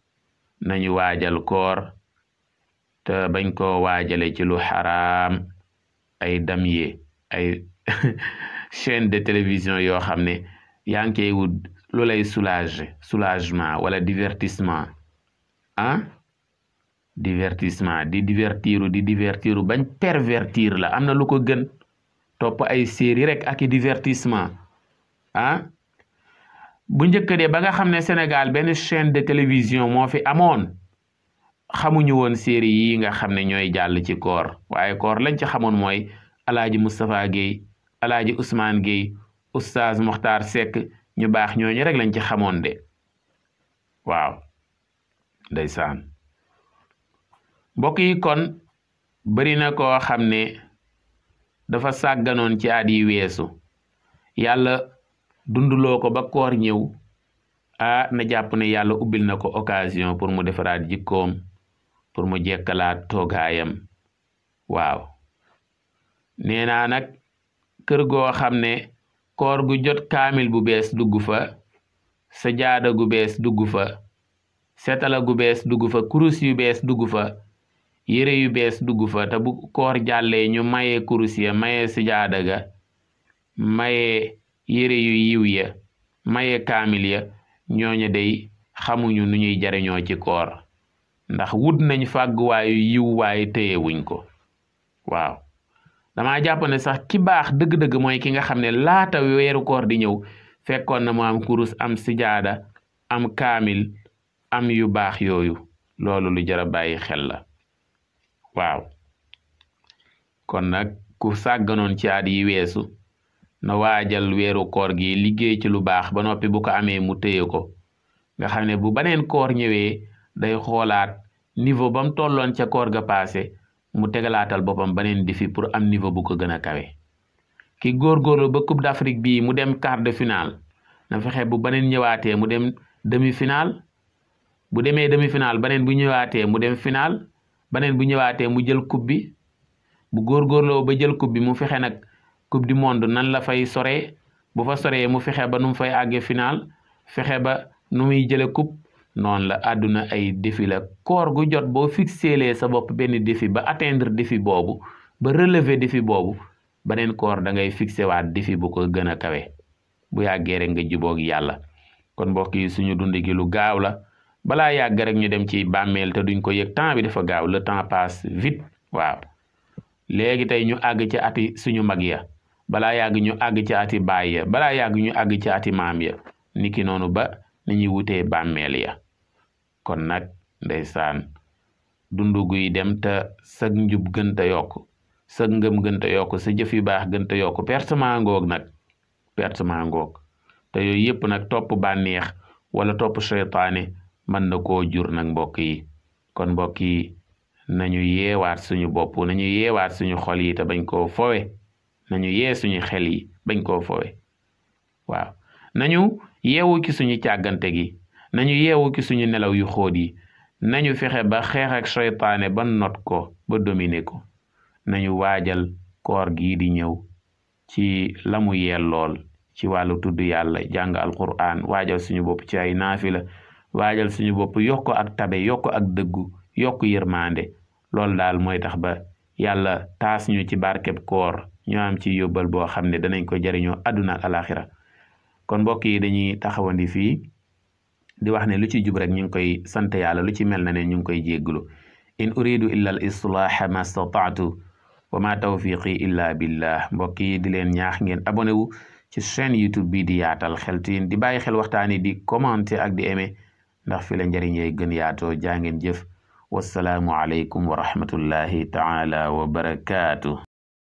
nañu waajal koor te bañ koo waajale ci lu xaraam ay damye ay chaîne de télévision yoo xam ne yaa ngi koy wut lu lay soulagement wala divertissement divertissement di divertiru bañ pervertir la am na lu ko gën topp ay série rek ak i divertissement bu njëkk de ba nga xam ne Sénégal benn chaîne de télévision moo fi amoon xamuñu woon série yi nga xam ne ñooy jàll ci koor waaye koor lañ ci xamoon mooy alaaji Moustapha Guèye alaaji Ousmane Guèye oustaz Mokhtar Seck ñu baax ñooñu rek lañ ci xamoon de waaw ndeysaan mbokk yi kon bari na koo xam ne dafa sàgganoon ci at yi weesu yàlla dunduloo ko ba koor ñëw na jàpp ne yàlla ubbil na ko occasion pour mu defaraat jikkoom pour mu jekkalaat toogaayam waaw nee naa nag kër goo xam ne koor gu jot kaamil bu bees dugg fa sajaada gu bees dugg fa setala gu bees dugg fa kurus yu bees dugg fa yére yu bees dugg fa te bu koor jàllee ñu maye kurus ya maye sajaada ga maye yére yu yiw ya maye kaamil ya ñooñu day xamuñu nu ñuy jariñoo ci koor ndax wut nañ fàgguwaayu yiw waaye téyewuñ ko waaw dama jàpp ne sax ki baax dëgg-dëgg mooy ki nga xam ne laata weeru koor di ñëw fekkoon na mu am kurus am sijaada am kaamil am yu baax yooyu loolu lu jar a bàyyi xel la waaw kon nag ku sàgganoon ci at yi weesu na waajal weeru koor gi liggéey ci lu baax ba noppi bu ko amee mu téye ko nga xam ne bu baneen koor ñëwee day xoolaat niveau ba mu tolloon ca koor ga passé mu tegalaatal boppam beneen défi pour am niveau bu ko gën a kawe ki góorgóorlu ba Coupe d'Afrique bii mu dem quart de finale na fexe bu beneen ñëwaatee mu dem demi-finale bu demee demi-finale beneen bu ñëwaatee mu dem final beneen bu ñëwaatee mu jël coupe bi bu góorgóorloo ba jël coupe bi mu fexe nag coupe du monde nan la fay soree bu fa soree mu fexe ba nu mu fay àggee final fexe ba nu muy jële coupe noonu la àdduna ay défi la koor gu jot boo fixélee sa bopp benn défi ba atteindre défi boobu ba relever défi boobu beneen koor da ngay fixé waat défi bu ko gën a kawe bu yàggee rek nga jubóog yàlla kon mbokk yi suñu dund gi lu gaaw la balaa yàgg rek ñu dem ci bàmmeel te duñ ko yëg temps bi dafa gaaw le temps passe vite waaw léegi tey ñu àgg ci ati suñu mag ya balaa yàgg ñu àgg ci ati baay ya balaa yàgg ñu àgg ci ati maam ya niki noonu ba ni ñuy wutee bàmmeel ya kon nag ndeysaan dundu guy dem te sag njub gën te yokk sag ngëm gën te yokk sa jëf yu baax gën te yokk pertement ngoog nag pertement ngoog te yooyu yëpp nag topp bànneex wala topp seytaane mën na koo jur nag mbokk yi kon mbokk yi nañu yeewaat suñu bopp nañu yeewaat suñu xol yi te bañ koo fowe nañu yee suñu xel yi bañ koo fowe waaw nañu yeewu ci suñu càggante gi nañu yeewu ci suñu nelaw yu xóot yi nañu fexe ba xeex ak seytaane ba not ko ba dominer ko nañu waajal koor gii di ñëw ci la mu yellool ci wàllu tudd yàlla jàng alquran waajal suñu bopp ci ay naafila waajal suñu bopp yokk ak tabe yokk ak dëggu yokk yërmande loolu daal mooy tax ba yàlla taas ñu ci barkeb koor ñu am ci yóbbal boo xam ne danañ ko jariñoo àdduna ak alaxira kon mbokk yi dañuy taxawandi fii di wax ne lu ci jub rek ñu ngi koy sant yàlla lu ci mel na ne ñu ngi koy jégglu in uridu illa al islaha ma stata'tu wa ma tawfiqi illa billah mbokk yi di leen ñaax ngeen abonné wu ci chaîne YouTube bi di yaatal xeltiin di bàyyi xel waxtaani di commenter ak di aimer ndax fi la njëriñ yee gën yaatoo jaa ngeen jëf wassalaamu aleykum wa rahmatullahi taala wa barakaatu